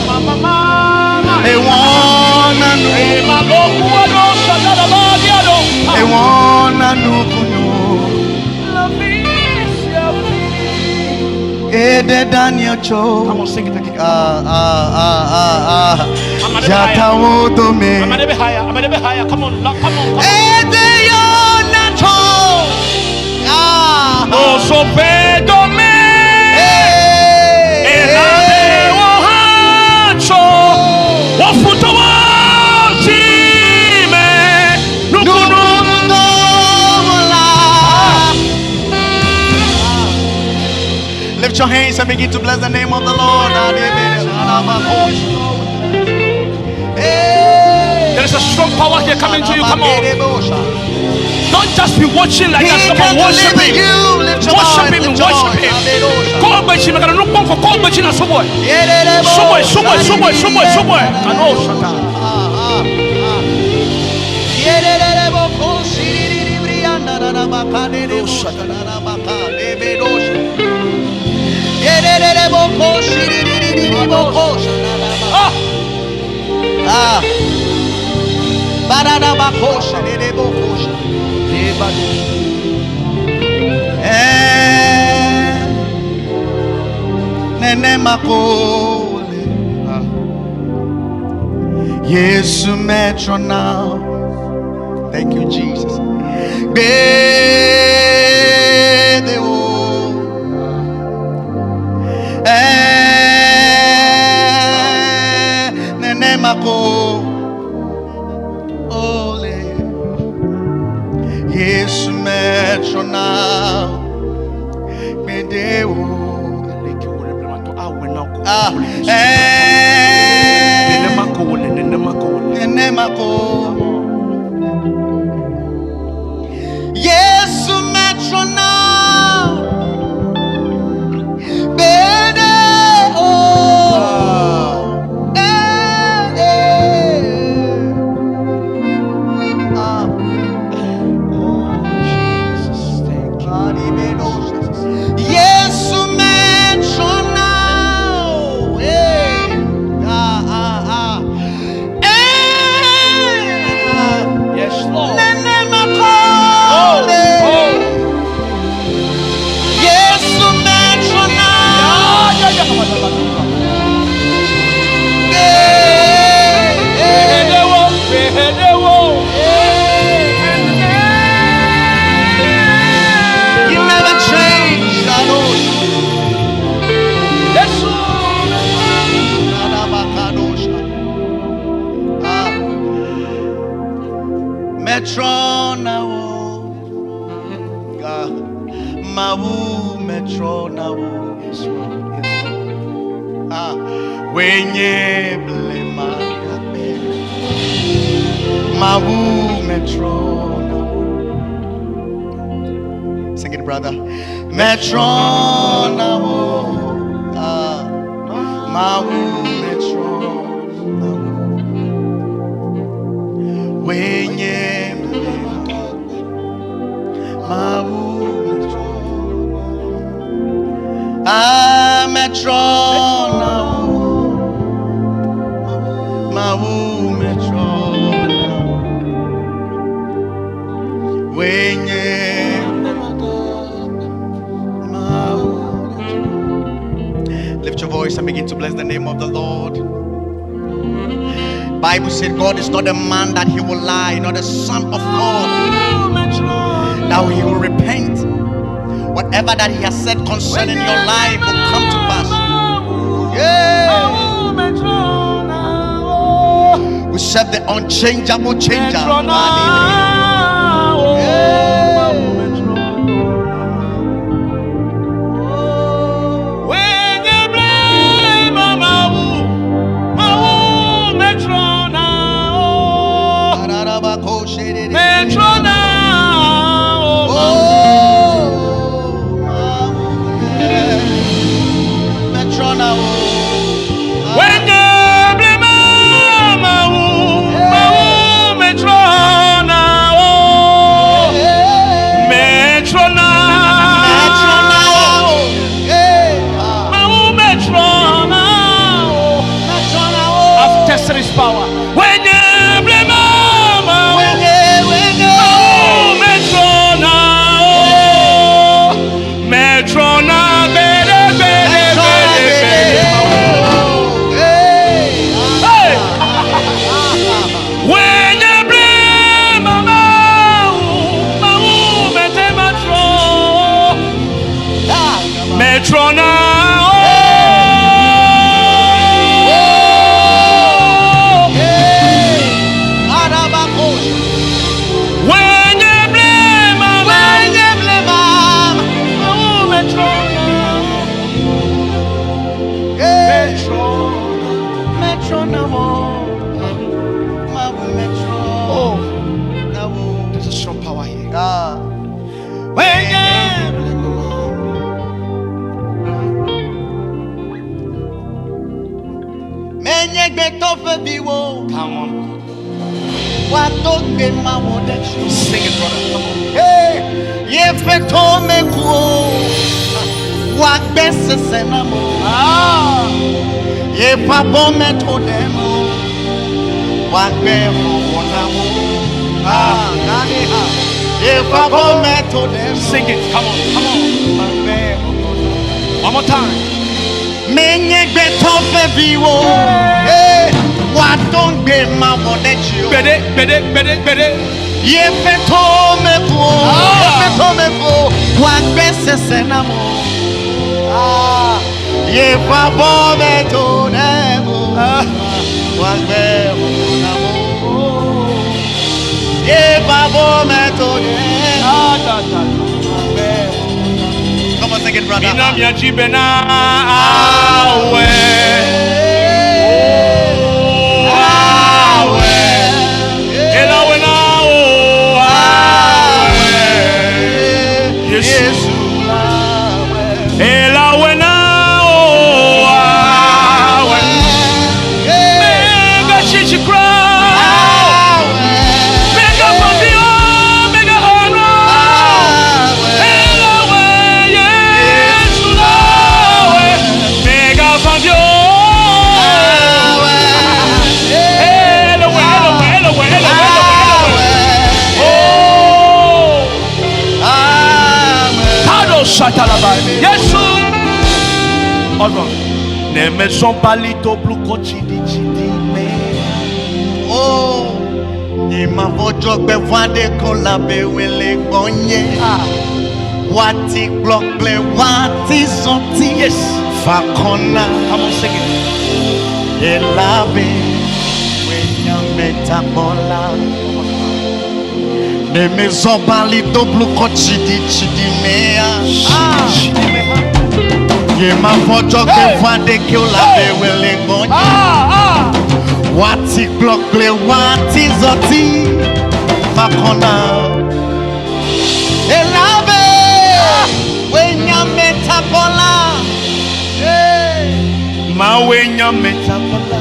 mama, mama. Ewona Eh, nukunu. maloku, ado, shadada, badiado. Ewona nukunu. La vicia, Ede Daniel Cho. Come on, sing it again. Ah, ah, ah, ah, ah. I'm a Jata wodome. I'm a little bit higher. I'm a little bit higher. Come on, come on, come on. Ede Yona Cho. Ah. Oh, so pedome. Hey. Elade wohacho. Wofuto wotime. Nukunu. Lift your hands and begin to bless the name of the Lord. Hey. There is a strong power here coming to you. Come on. Don't just be watching like He that. Come can on, worship deliver him. you. Lift your Worship voice. him. Lift your Worship voice. him. Call by Chima. Call by Chima. Suboy. Suboy. Suboy. Suboy. Suboy. Suboy. Kano shata. Ah. Ah. Eh. Nene makole. Ah. Yesu metro now. Thank you, Jesus. Gbede o. Eh, nene mako. Ole. Yesu metro now. Gbede o. Ah, eh. Nene mako. Yesu metro now. Gbede o. Eh, eh. Ah. Jesus, thank you. Yesu metro now. Hey. Ah, ah, ah. Eh. Yes, Lord. Nene Oh, makole. oh. Yesu metro now. Ah, yeah, yeah. Hey, hey. Ehedewo, ehedewo. You never change. Kadosh. Yesu. Kadabakadosha. Ah. Metro now. Ah. Mawu metro now. Yes, Lord. Yes, Lord. Ah. Wenye blema kape. Mawu metro now. Sing it, brother. Metro now. Ah. Mawu metro now. Wenye blema Mawu metro. Ah, metro now. Mawu metro now. Wenye Mawu metro. Lift your voice and begin to bless the name of the Lord. Bible said God is not a man that he will lie, not a son of God that he will repent. Whatever that he has said concerning your life will come to pass. Yeah. Mawu metrɔna o. We serve the unchangeable changer. Metrɔna o. Yeah. Mawu metrɔna o. Wenye blema Mawu, Mawu metrɔna o. Metrɔna o. Oh, Metrona, oh. Wenye blema Mawu, Mawu metrɔna o. Metrɔna. Metrona, oh. Hey. Mawu metrɔna o. Metrona, oh. I've tested his power. Wenye blema Mawu. Wenye, wenye. Mawu metrɔna o. Metrɔna bere bere bere bere. Hey. Hey! Wenye blema Mawu, Mawu mete matrɔ. Ah. Metrɔna o. Hey. Arabakosh. Wenye blema Mawu. Wenye blema. Mawu metrɔna. Hey. Metrɔna. Metrona, oh. Mawu metrona. Oh, Oh. there's a strong power here. Ah. Wenye Menye gbetɔ ƒe viwo. Come on. Woado gbe ma wo ɖe dzi. Sing it, brother. Come on. Hey, yeƒe to meku o. Woagbe sese nam o. Ah. Yeƒe abɔ meto ɖem o. Woagbe xɔxɔ nam o. Ah, gane ha. Yeƒe abɔ meto ɖem o. Sing it. Come on. Come on. Woagbe xɔxɔ nam o. One more time. Menye gbetɔ ƒe viwo. Hey, woado gbe ma wo ɖe dzi o. Gbede, gbede, gbede, gbede. Yeƒe to meku o. Ah. Yeƒe to meku o. Woagbe sese nam o. Ah, yeƒe abɔ meto ɖem o. Ah. Woagbe xɔxɔ nam o. Yeƒe abɔ meto ɖem o. Ah, da, da, da. Woagbe xɔxɔ nam o. Come on, sing it, brother. Mina miadzi bena awe. Oh, awe. Elawe na o awe. Yesu. Elawe na o awe. Mega chichi kra. Mega fabio. Mega honor. Elawe Yesu lawe. Mega fabio. Elawe, elawe, elawe, elawe, elawe, elawe. Oh. Kado shatalaba. Yesu. Hold on. Ne me son palito bluko chidi chidi me. Oh, nye mavɔdzɔ gbe vɔ aɖe ko la be wele gbɔnye. Woati gblɔ kple woati zɔti. Yes. Fakɔna Come on, sing it. elabe wenyametakpɔla. Ne me zɔ bali do blukɔ tsidi tsidi mea. Chidi me. Nye mavɔdzɔ gbe Hey. vɔ aɖe ko la be wele gbɔnye. Ah, ah. Woati gblɔ kple woati zɔti. Fakɔna. Elabe wenyametakpɔla. Hey. Mawe nyametakola.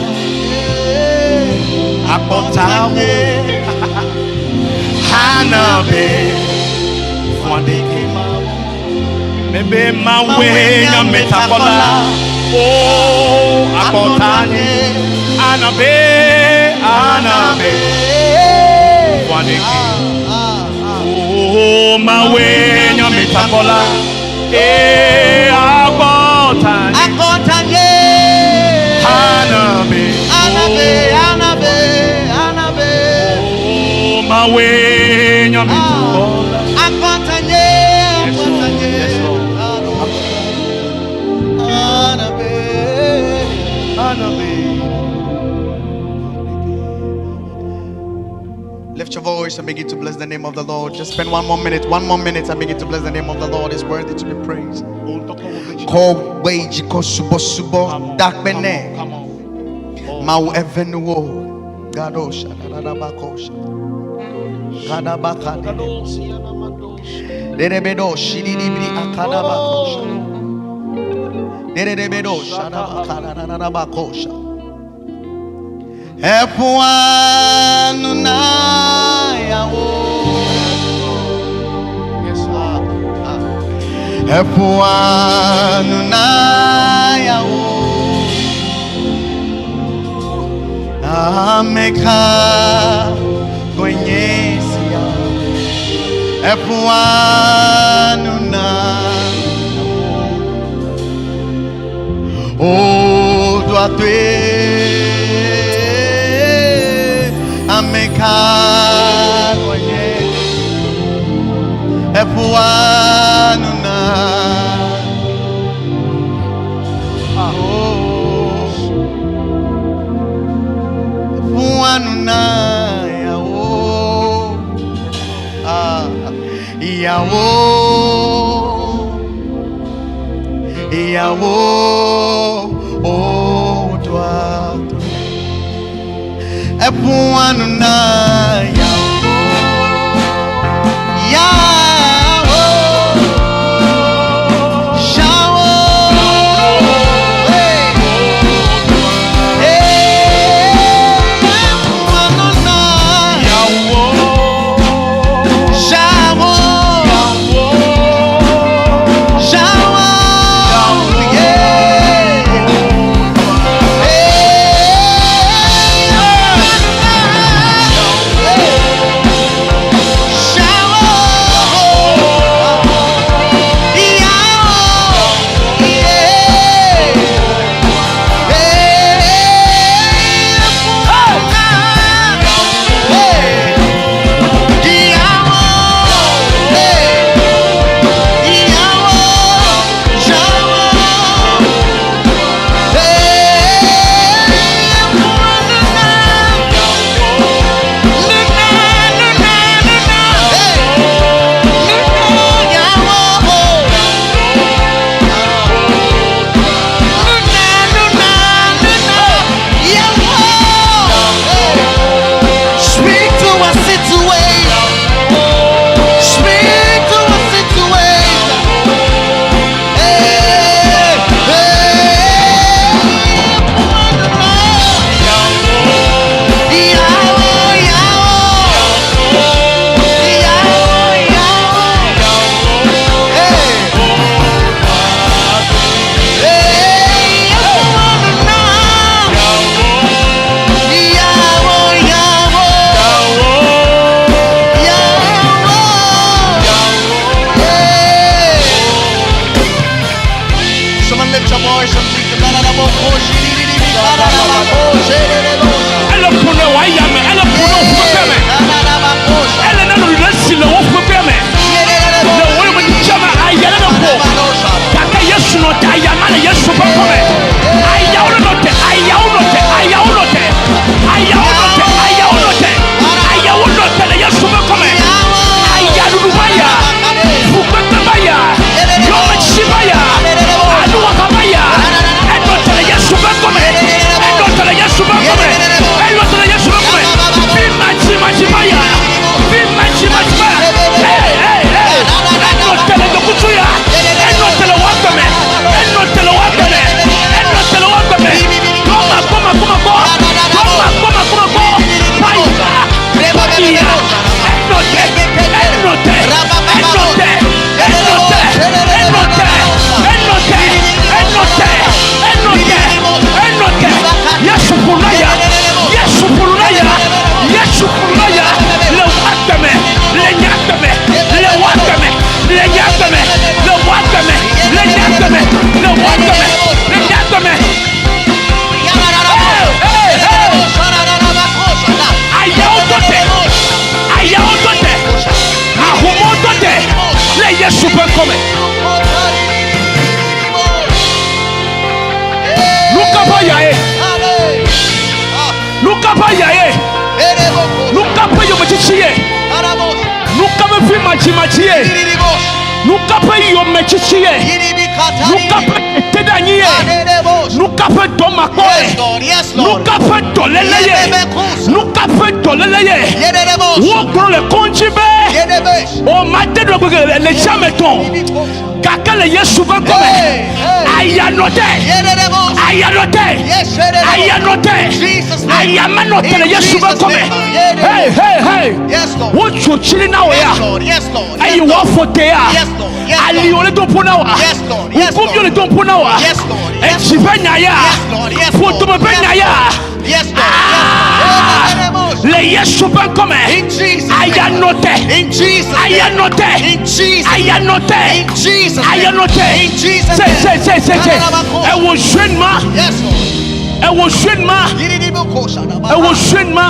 Akpɔtawo. Hanabe. Fɔdeke. Mebe mawe nyametakola. Oh, akpɔtanye. Anabe, anabe. Fɔdeke. Oh, mawe nyametakola. Eh, akpɔtanye. Akɔtanye. Hanabe. Anabe, anabe, anabe. Oh, mawe nyametakola. Akɔtanye, Yes, Lord. akɔtanye. Yes, Lord. Anabe. Lift your voice and begin to bless the name of the Lord. Just spend one more minute, one more minute, and begin to bless the name of the Lord. It's worthy to be praised. Wò ŋutɔ kɔ wò gbe dzi. Kɔ gbe dzi kɔ subɔsubɔ Come on, dakpe come on, nɛ. come on. Oh, Mawu eve nuwo. Gadosha, dadadabakosha. Gadabakade. Gadosi, anamadosi. Derebedo, shididibri, akadabakosha. Derebedo, shadabakadadadabakosha. Epuanu na yawo. Yes, Lord. Epuanu na yawo. Ameka kwenyesia. Epuanu na yawo. Oduatwe. Ameka kwenye. Epuanu na. Oh. Epuanu na yawo. Ah, Ìyàwó. Ìyàwó. Oduatwe. Epuanu na yawo. Yawo. Shawo. Hey. Hey. Epuanu na Yawo. Shawo. Yawo. Shawo. Yeah. Hey. Speak to a situation. Speak to a situation. Hey, hey. Yawo, yawo. Yawo, yawo. Hey. Hey, Yawo, yawo. Yawo. Yeah. Someone lift your voice and sing. Ele ƒo ne wòaya me, ele ƒo ne wò ƒukpekpe me. Ele na nɔ le si le wò ƒukpekpe me. Le wò yome dzidze me, aya ne ne ƒo. Gake Yesu nɔ te, aya ma le Yesu ƒe ŋkɔme. Ayawo ne nɔ te, ayawo nɔ te, ayawo nɔ te. Ayawo nɔ te, ayawo nɔ te. Ayawo nɔ te le Yesu ƒe ŋkɔme. Ayaɖuɖu va ya, fukpekpe va ya, yometsi va ya, anuwɔha va ya. Enɔ te le Yesu ƒe ŋkɔme. Enɔ te le Yesu ƒe ŋkɔme. Enɔ te le Yesu ƒe ŋkɔme. Fi matsimatsi va ya, fi matsimatsi va ya. Hey, hey, hey. Enɔ te le ŋdɔkutsu ya. Enɔ te le wò agbe me. Enɔ te le wò agbe me. Enɔ te le wò agbe me. Kɔma, kɔma, kɔma, kɔ. Kɔma, kɔma, kɔma, kɔ. Fire, fire. Enɔ te, enɔ te, enɔ te, enɔ te, enɔ te, enɔ te, enɔ te, enɔ te, enɔ te. Yesu ƒo na ya. Yesu ƒo na ya. Yesu ƒo na ya. Le wò agbe me, le nye agbe me, le wò agbe me, le nye agbe me, le wò agbe me, le nye agbe me, le wò agbe me, le nye agbe me. Hey, hey, hey. Ayawo tɔ te, ayawo tɔ te, ahomawo tɔ te le Yesu ƒe ŋkɔme. Nu ka ƒe ya ye? Nu ka ƒe ya ye? Nu ka ƒe yometiti ye? Nu ka ƒe fi madzimadzi ye? Nu ka ƒe yometiti ye? Nu ka ƒe teteɖeanyi ye? Nu ka ƒe dɔmakpɔ ye? Nu ka ƒe dɔléle ye? Nu ka ƒe dɔléle ye? Wogblɔ le kɔndzi be o mate ɖo gbege le tsiame tɔn gake le Yesu ƒe ŋkɔme aya nɔ te, aya nɔ te, aya nɔ te, aya menɔ te le Yesu ƒe ŋkɔme. Hey, hey, hey! Wotso tsili na wò ya eye woafɔ te ya aliwo le do ƒo na wòa, ŋkuviwo le do ƒo na wòa, etsi ƒe nya ya, ƒodome ƒe nya ya. Ah! Le Yesu ƒe ŋkɔme aya nɔ te, aya nɔ te, aya nɔ te, aya nɔ te. Se se se se se ewɔ jeune ma, ewɔ jeune ma, ewɔ jeune ma.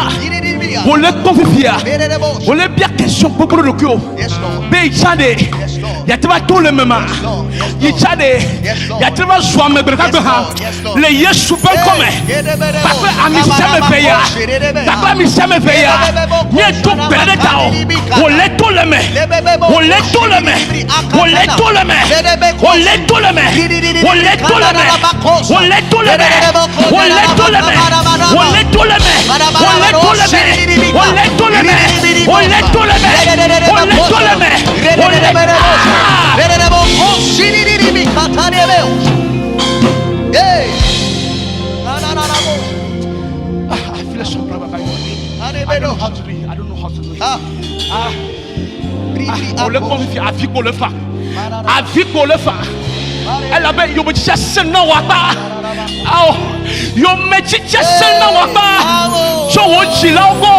Wòle kpɔ fifia, wòle bia question gbogbo ɖe ɖokuiwò be yitsa ɖe yeate va to le mema, yitsa ɖe yeate va zu ame gbe ɖeka gbe hã. Le Yesu ƒe ŋkɔme kpakple ami sia ame eve ya, kpakple ami sia ame eve ya, míedo gbe ɖe ta o. Wòle to le me, wòle to le me, wòle to le me, wòle to le me, wòle to le me, wòle to le me, wòle to le me, wòle to le me, wòle to le me, wòle to le me, wòle to le me, wòle to le me, wòle. Ah! Ah, I feel some brother. I don't know how to do it. I don't know how to do it. Ah. Ah. Wòle kpɔm fifi avi ko le fa. Avi ko le fa. Elabe yometsitsia sẽ na wò akpa. Ao, yometsitsia sẽ na wò akpa. Tso wò dzilawo gbɔ,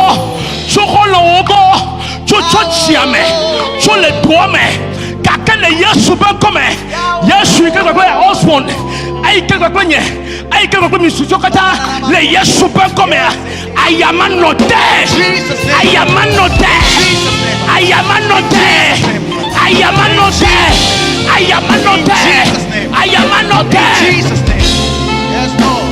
tso xɔlɔ̃wo gbɔ, tso tsɔtsia me, tso le doa me. Gake le Yesu ƒe ŋkɔme, Yesu yi ke kpakple Osborn, eyi ke kpakple nye, eyi ke kpakple mi susɔ katã le Yesu ƒe ŋkɔmea, ayama nɔ te, ayama nɔ te, ayama nɔ te, ayama nɔ te, ayama nɔ te, ayama nɔ te. Yes, Lord.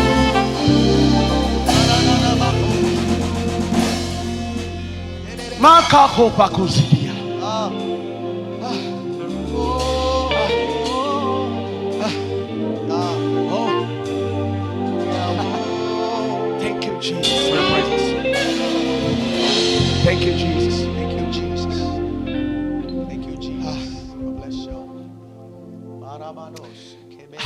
Maka hopa kuzidia. Oh. Thank you, Jesus, for your presence. Thank you, Jesus. Thank you, Jesus. Thank you, Jesus. God bless you. Baramanos, kebele.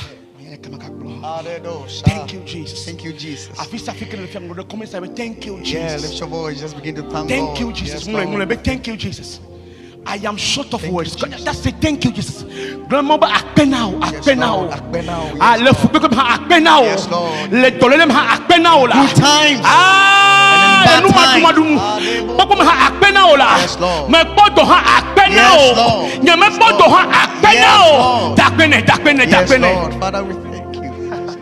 Thank you, Jesus. Thank you, Jesus. Afi sia fi ke le fia ŋgɔ ɖe commence avec thank you, Yeah, Jesus. lift your voice. Just begin to thank Thank God. you, Jesus. Yes, Lord. Thank you, Jesus. I am short of Thank you, words. Jesus. That's it. Thank you, Jesus. Grandma, akpe na o, akpe na o. Lord. Akpe na o. Yes, Ah, le fukpekpe hã akpe na o. Yes, Lord. Le dɔléle me hã akpe na o la. Good times. Ah, And in bad le numaɖumaɖu times. Ah, kpɔkpɔ me hã akpe na o la. Yes, Lord. Mekpɔ dɔ hã akpe na Yes, o. Lord. Nye mekpɔ dɔ hã akpe na Yes, o. Lord. Dakpe nɛ, dakpe nɛ, Yes, dakpe nɛ. Lord. Father, we thank you. Yes,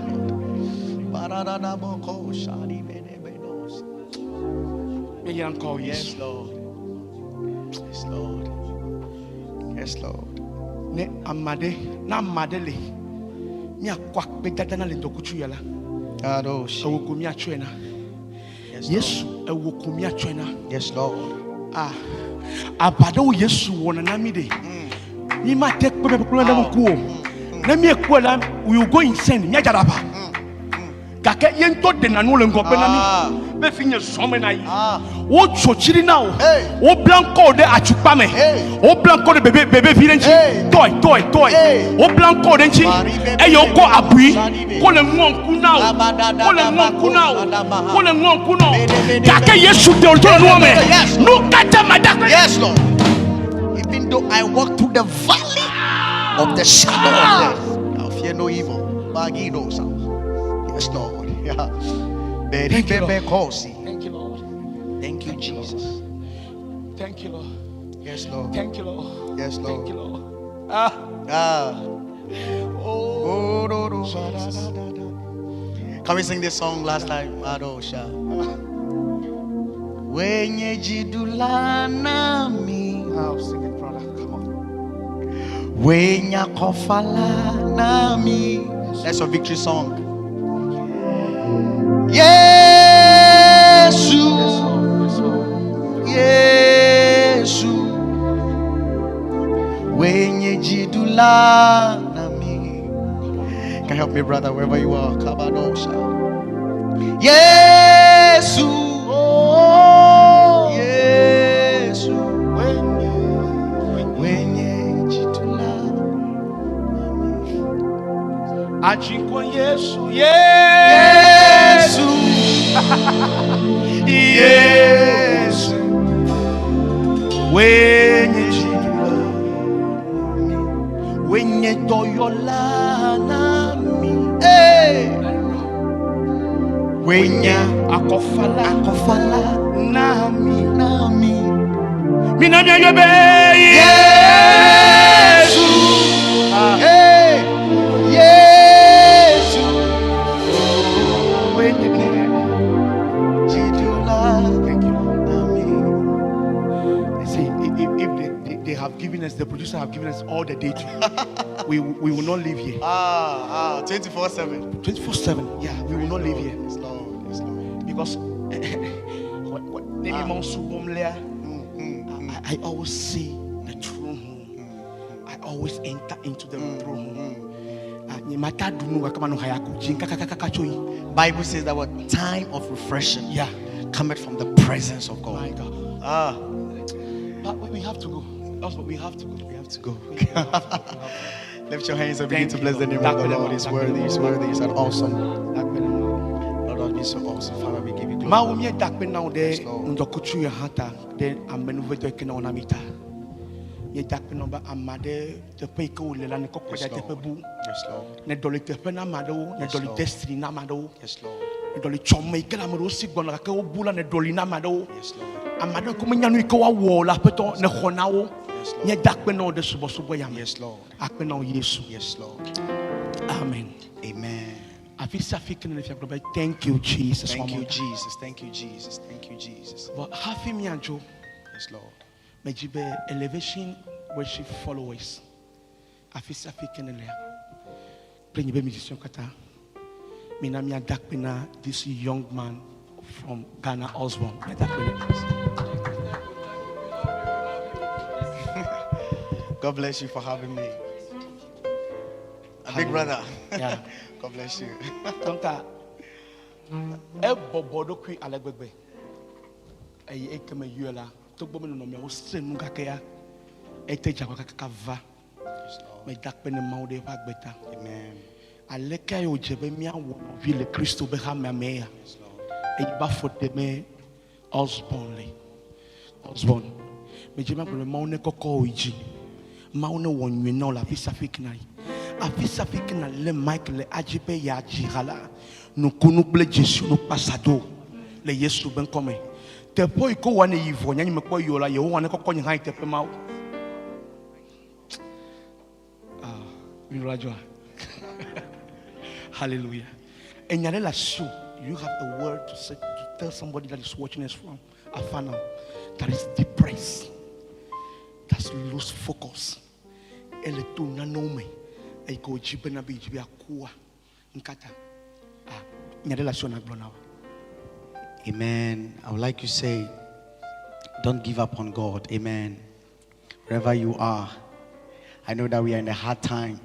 Lord. Baranamoko, shadi bene benos. Míeyra ŋkɔ wò, Yesu. Yes, Lord. Yes, Lord. Yes, Lord. Ne ame aɖe, ne ame aɖe le, míakɔ akpedada na le ŋdɔkutsu ya la, Adosh. ewo ko míatsɔe na. Yes, Lord. Yesu, ewo ko míatsɔe na. Yes, Lord. Ah, aʋa ɖewo Yesu wɔna na mí ɖe. Mí mate kpe be kple ɖe ŋku o. Ne míekpɔe la, we will go insane. Míadza ɖe aʋa. Gake ye ŋutɔ ɖena nu le ŋgɔgbe na Ah. mí. Be fi nye zɔ me na yi. Ah. Wotso tsi ɖi na wò. Hey. Wobla ŋkɔ wò ɖe atukpa me. Hey. Wobla ŋkɔ ɖe bebe bebevi ɖe ŋuti. Hey. Tɔe tɔe tɔe. Hey. Wobla ŋkɔ ɖe ŋuti. Mari bebe Eye wokɔ abui. Sani Ko le ŋɔ ŋku na wò. Ko le ŋɔ ŋku na wò. Ko le ŋɔ ŋku na wò. Gake Yesu ɖe wò tso le nua me. Yes. Nu katã ma da. Yes, Lord. Even though I walk through the valley of the shadow of death, I'll fear no evil. Magidosa. Yes, Lord. Yeah. Thank you, Lord. Kosi. Thank you, Lord. Thank you, Jesus. Thank you, Lord. Yes, Lord. Thank you, Lord. Yes, Thank Lord. you, Lord. Ah. Ah. Oh. Oh, do, do, ba, da, da, da, da. Can we sing this song last time? Adosha. Wenye jidula nami. I'll sing it, brother. Come on. Wenya kofala nami. That's your victory song. Yesu. la nami. Can help me, brother, wherever you are. Kabadosha. Yesu. Oh, Yesu. Wenye jitula. Ajinkwa Yesu, Yesu, Yesu. Yesu, wenye jidula, wenye doyola nami, Hey. Wenye akofala akofala nami, nami. Mina miayɔ be Yesu. Hey. Yesu. Wenye Jidula. Thank you, Lord. Nami. They say if they have given us, the producer have given us all the data, we will not leave here. 24/7. 24/7. Yeah, we will not leave here. Yes, Lord. Yes, Lord. Because what maybe I always see the throne room. I always enter into the throne room. Bible says that what time of refreshing cometh from the presence of God. My God. But we have to go. That's what we have to go. We have to go. Lift your hands and begin Thank to you, bless the Lord. name of the Lord. He's worthy, he's worthy, he's an awesome. Lord, Lord, be so awesome. Father, we give you glory. Mawu mie dakpe na wo ɖe Yes, Lord. ŋdɔkutsu ya hã ta ɖe amenuvedɔ yi ke na wɔna mi ta. Mie dakpe na wo be ame aɖe teƒe yi ke wole la ne kɔkɔ Yes, ɖe teƒe Lord. bu. Yes, Lord. Ne dɔli teƒe na ame aɖewo, ne Yes, dɔli Lord. destiny na ame aɖewo. Yes, Lord. Ne dɔli tsɔme yi ke le ame aɖewo si gbɔna gake wobu la ne dɔli na ame aɖewo. Yes, Lord. Ame aɖewo ke menya nu yi ke woawɔ o le aƒetɔ ne xɔ na wo. Yes, Lord. Mie dakpe na wo ɖe subɔsubɔ ya me. Yes, Lord. Akpe na wo Yesu. Yes, Lord. Amen. Amen. Afi sia afi ke ne le fia gblɔ be thank you Jesus. Thank one you, more time. Jesus. Thank you, Jesus. Thank you, Jesus. Vɔ hafi miadzo Yes, Lord. medzi be elevation worship followers afi sia afi ke ne lea kple nye be musician katã mina miada akpe na this young man from Ghana Osborn miada akpe nɛ. God bless you for having me. A big brother. Yeah. God bless you. Donc ebɔbɔ ɖokui ale gbegbe eye eke me yɔe la togbɔ be nɔnɔmeawo sẽ nu gake ya ete dze agbagba kakaka va Yes, Lord. meda akpe ne Mawu ɖe eƒe agbe ta. Amen. Aleke ye wòdze be míawɔ nɔvi le Kristo be hamea me ya? Yes, Lord. Eye ba fɔ ɖe Osborn le. Osborn. Medze ma gblɔ be Mawu ne kɔkɔ wò yi dzi. Mawu ne wɔ nyui na wò le afi sia afi ke na yi. Afi sia afi ke na lé mic le adzi be yeadzi ha la, nukunu kple dzesiwo no kpasa do le Yesu be ŋkɔme. Teƒe yi ke wòa ne yi vɔ nye nye mekpɔ yi o la, Yehowa ne kɔkɔ nye hã yi teƒe mawo. Ah, mi lɔ adzɔa. Hallelujah. And Nyarela Sue, you have a word to say to tell somebody that is watching us from afar now, that is depressed, that's lose focus. Ele to nanome, eko jibe na bi jibe akua nkata. Ah, Nyarela Sue na gblɔ na wo. Amen. I would like to say, don't give up on God. Amen. Wherever you are, I know that we are in a hard time,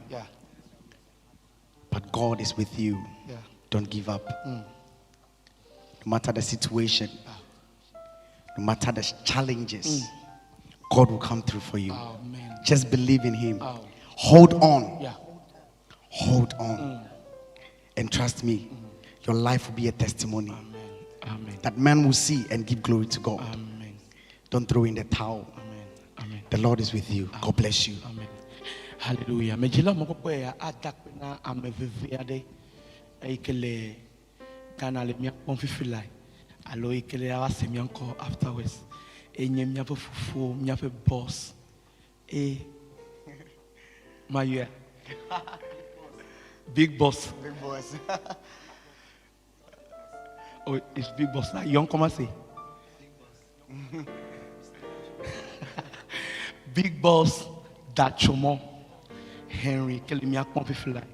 but God is with you. Don't give up. No matter the situation, no matter the challenges, God will come through for you. Amen. Just believe in Him. Oh. Hold on. Hold on. And trust me, your life will be a testimony. Amen. Amen. That man will see and give glory to God. Amen. Don't throw in the towel. Amen. Amen. The Lord is with you. God bless you. Amen. Hallelujah. Medzila mɔkpɔkpɔ ya ada akpe na ame veve aɖe eyi ke le Ghana le mía kpɔm fifi lae alo eyi ke le ava se mía ŋkɔ afterwards. Enye míaƒe fofo, míaƒe boss. E mayɔa. Big boss. Big boss. Oh, it's big boss now. Young come say. Big boss Dachomo Henry ke le mía kpɔm fifi lae.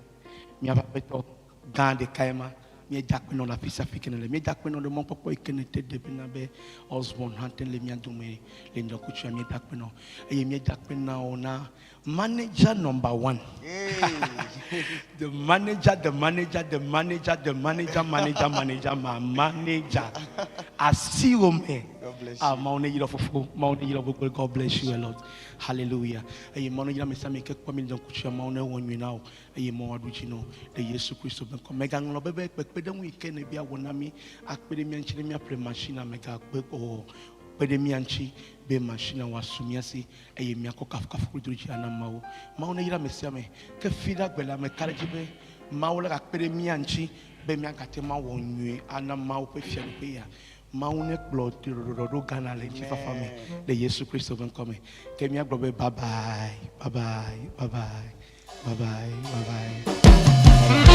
Míaƒe aƒetɔ gã ɖekae ma. Míeda akpe nɔ le afi sia afi ke nèle. Míeda akpe nɔ ɖe mɔkpɔkpɔ yi ke nète ɖe bena be Osborne hã te le mía dome le ŋdɔkutsua. Míeda akpe nɔ eye míeda akpe na wò na manager number one. The manager, the manager, the manager, the manager, manager, manager, my manager. Asiwò me. God bless Ah, Mawu ne yra fofo, Mawu ne yra gbogbo. God bless you a lot. Hallelujah. Eye Mawu ne yra ame sia ame yi ke kpɔ mi le ŋdɔkutsua. Mawu ne wɔ nyui na wò eye Mawu aɖu dzi na wò le Yesu Kristo ƒe ŋkɔ. Mègaŋlɔ be be kpekpeɖeŋu yi ke nèbia wɔ na mí akpe ɖe mía ŋuti ne míaƒle machine mègagbe o. Kpe ɖe mía ŋuti be machine wòasu mía si eye míakɔ kafukafu kple dodzi ana Mawu. Mawu neyra ame sia ame. Ke fi ɖa gbe le ame ka ɖe dzi be Mawu la gakpe ɖe mía ŋuti be míagate ŋu awɔ nyui ana Mawu ƒe fiaɖuƒe ya. Mawu nekplɔ ɖɔɖɔɖɔ ɖo Ghana le ŋutifafa me le Yesu Kristo ƒe ŋkɔ me. Ke míagblɔ be bye bye, bye bye, bye bye, bye bye, bye bye.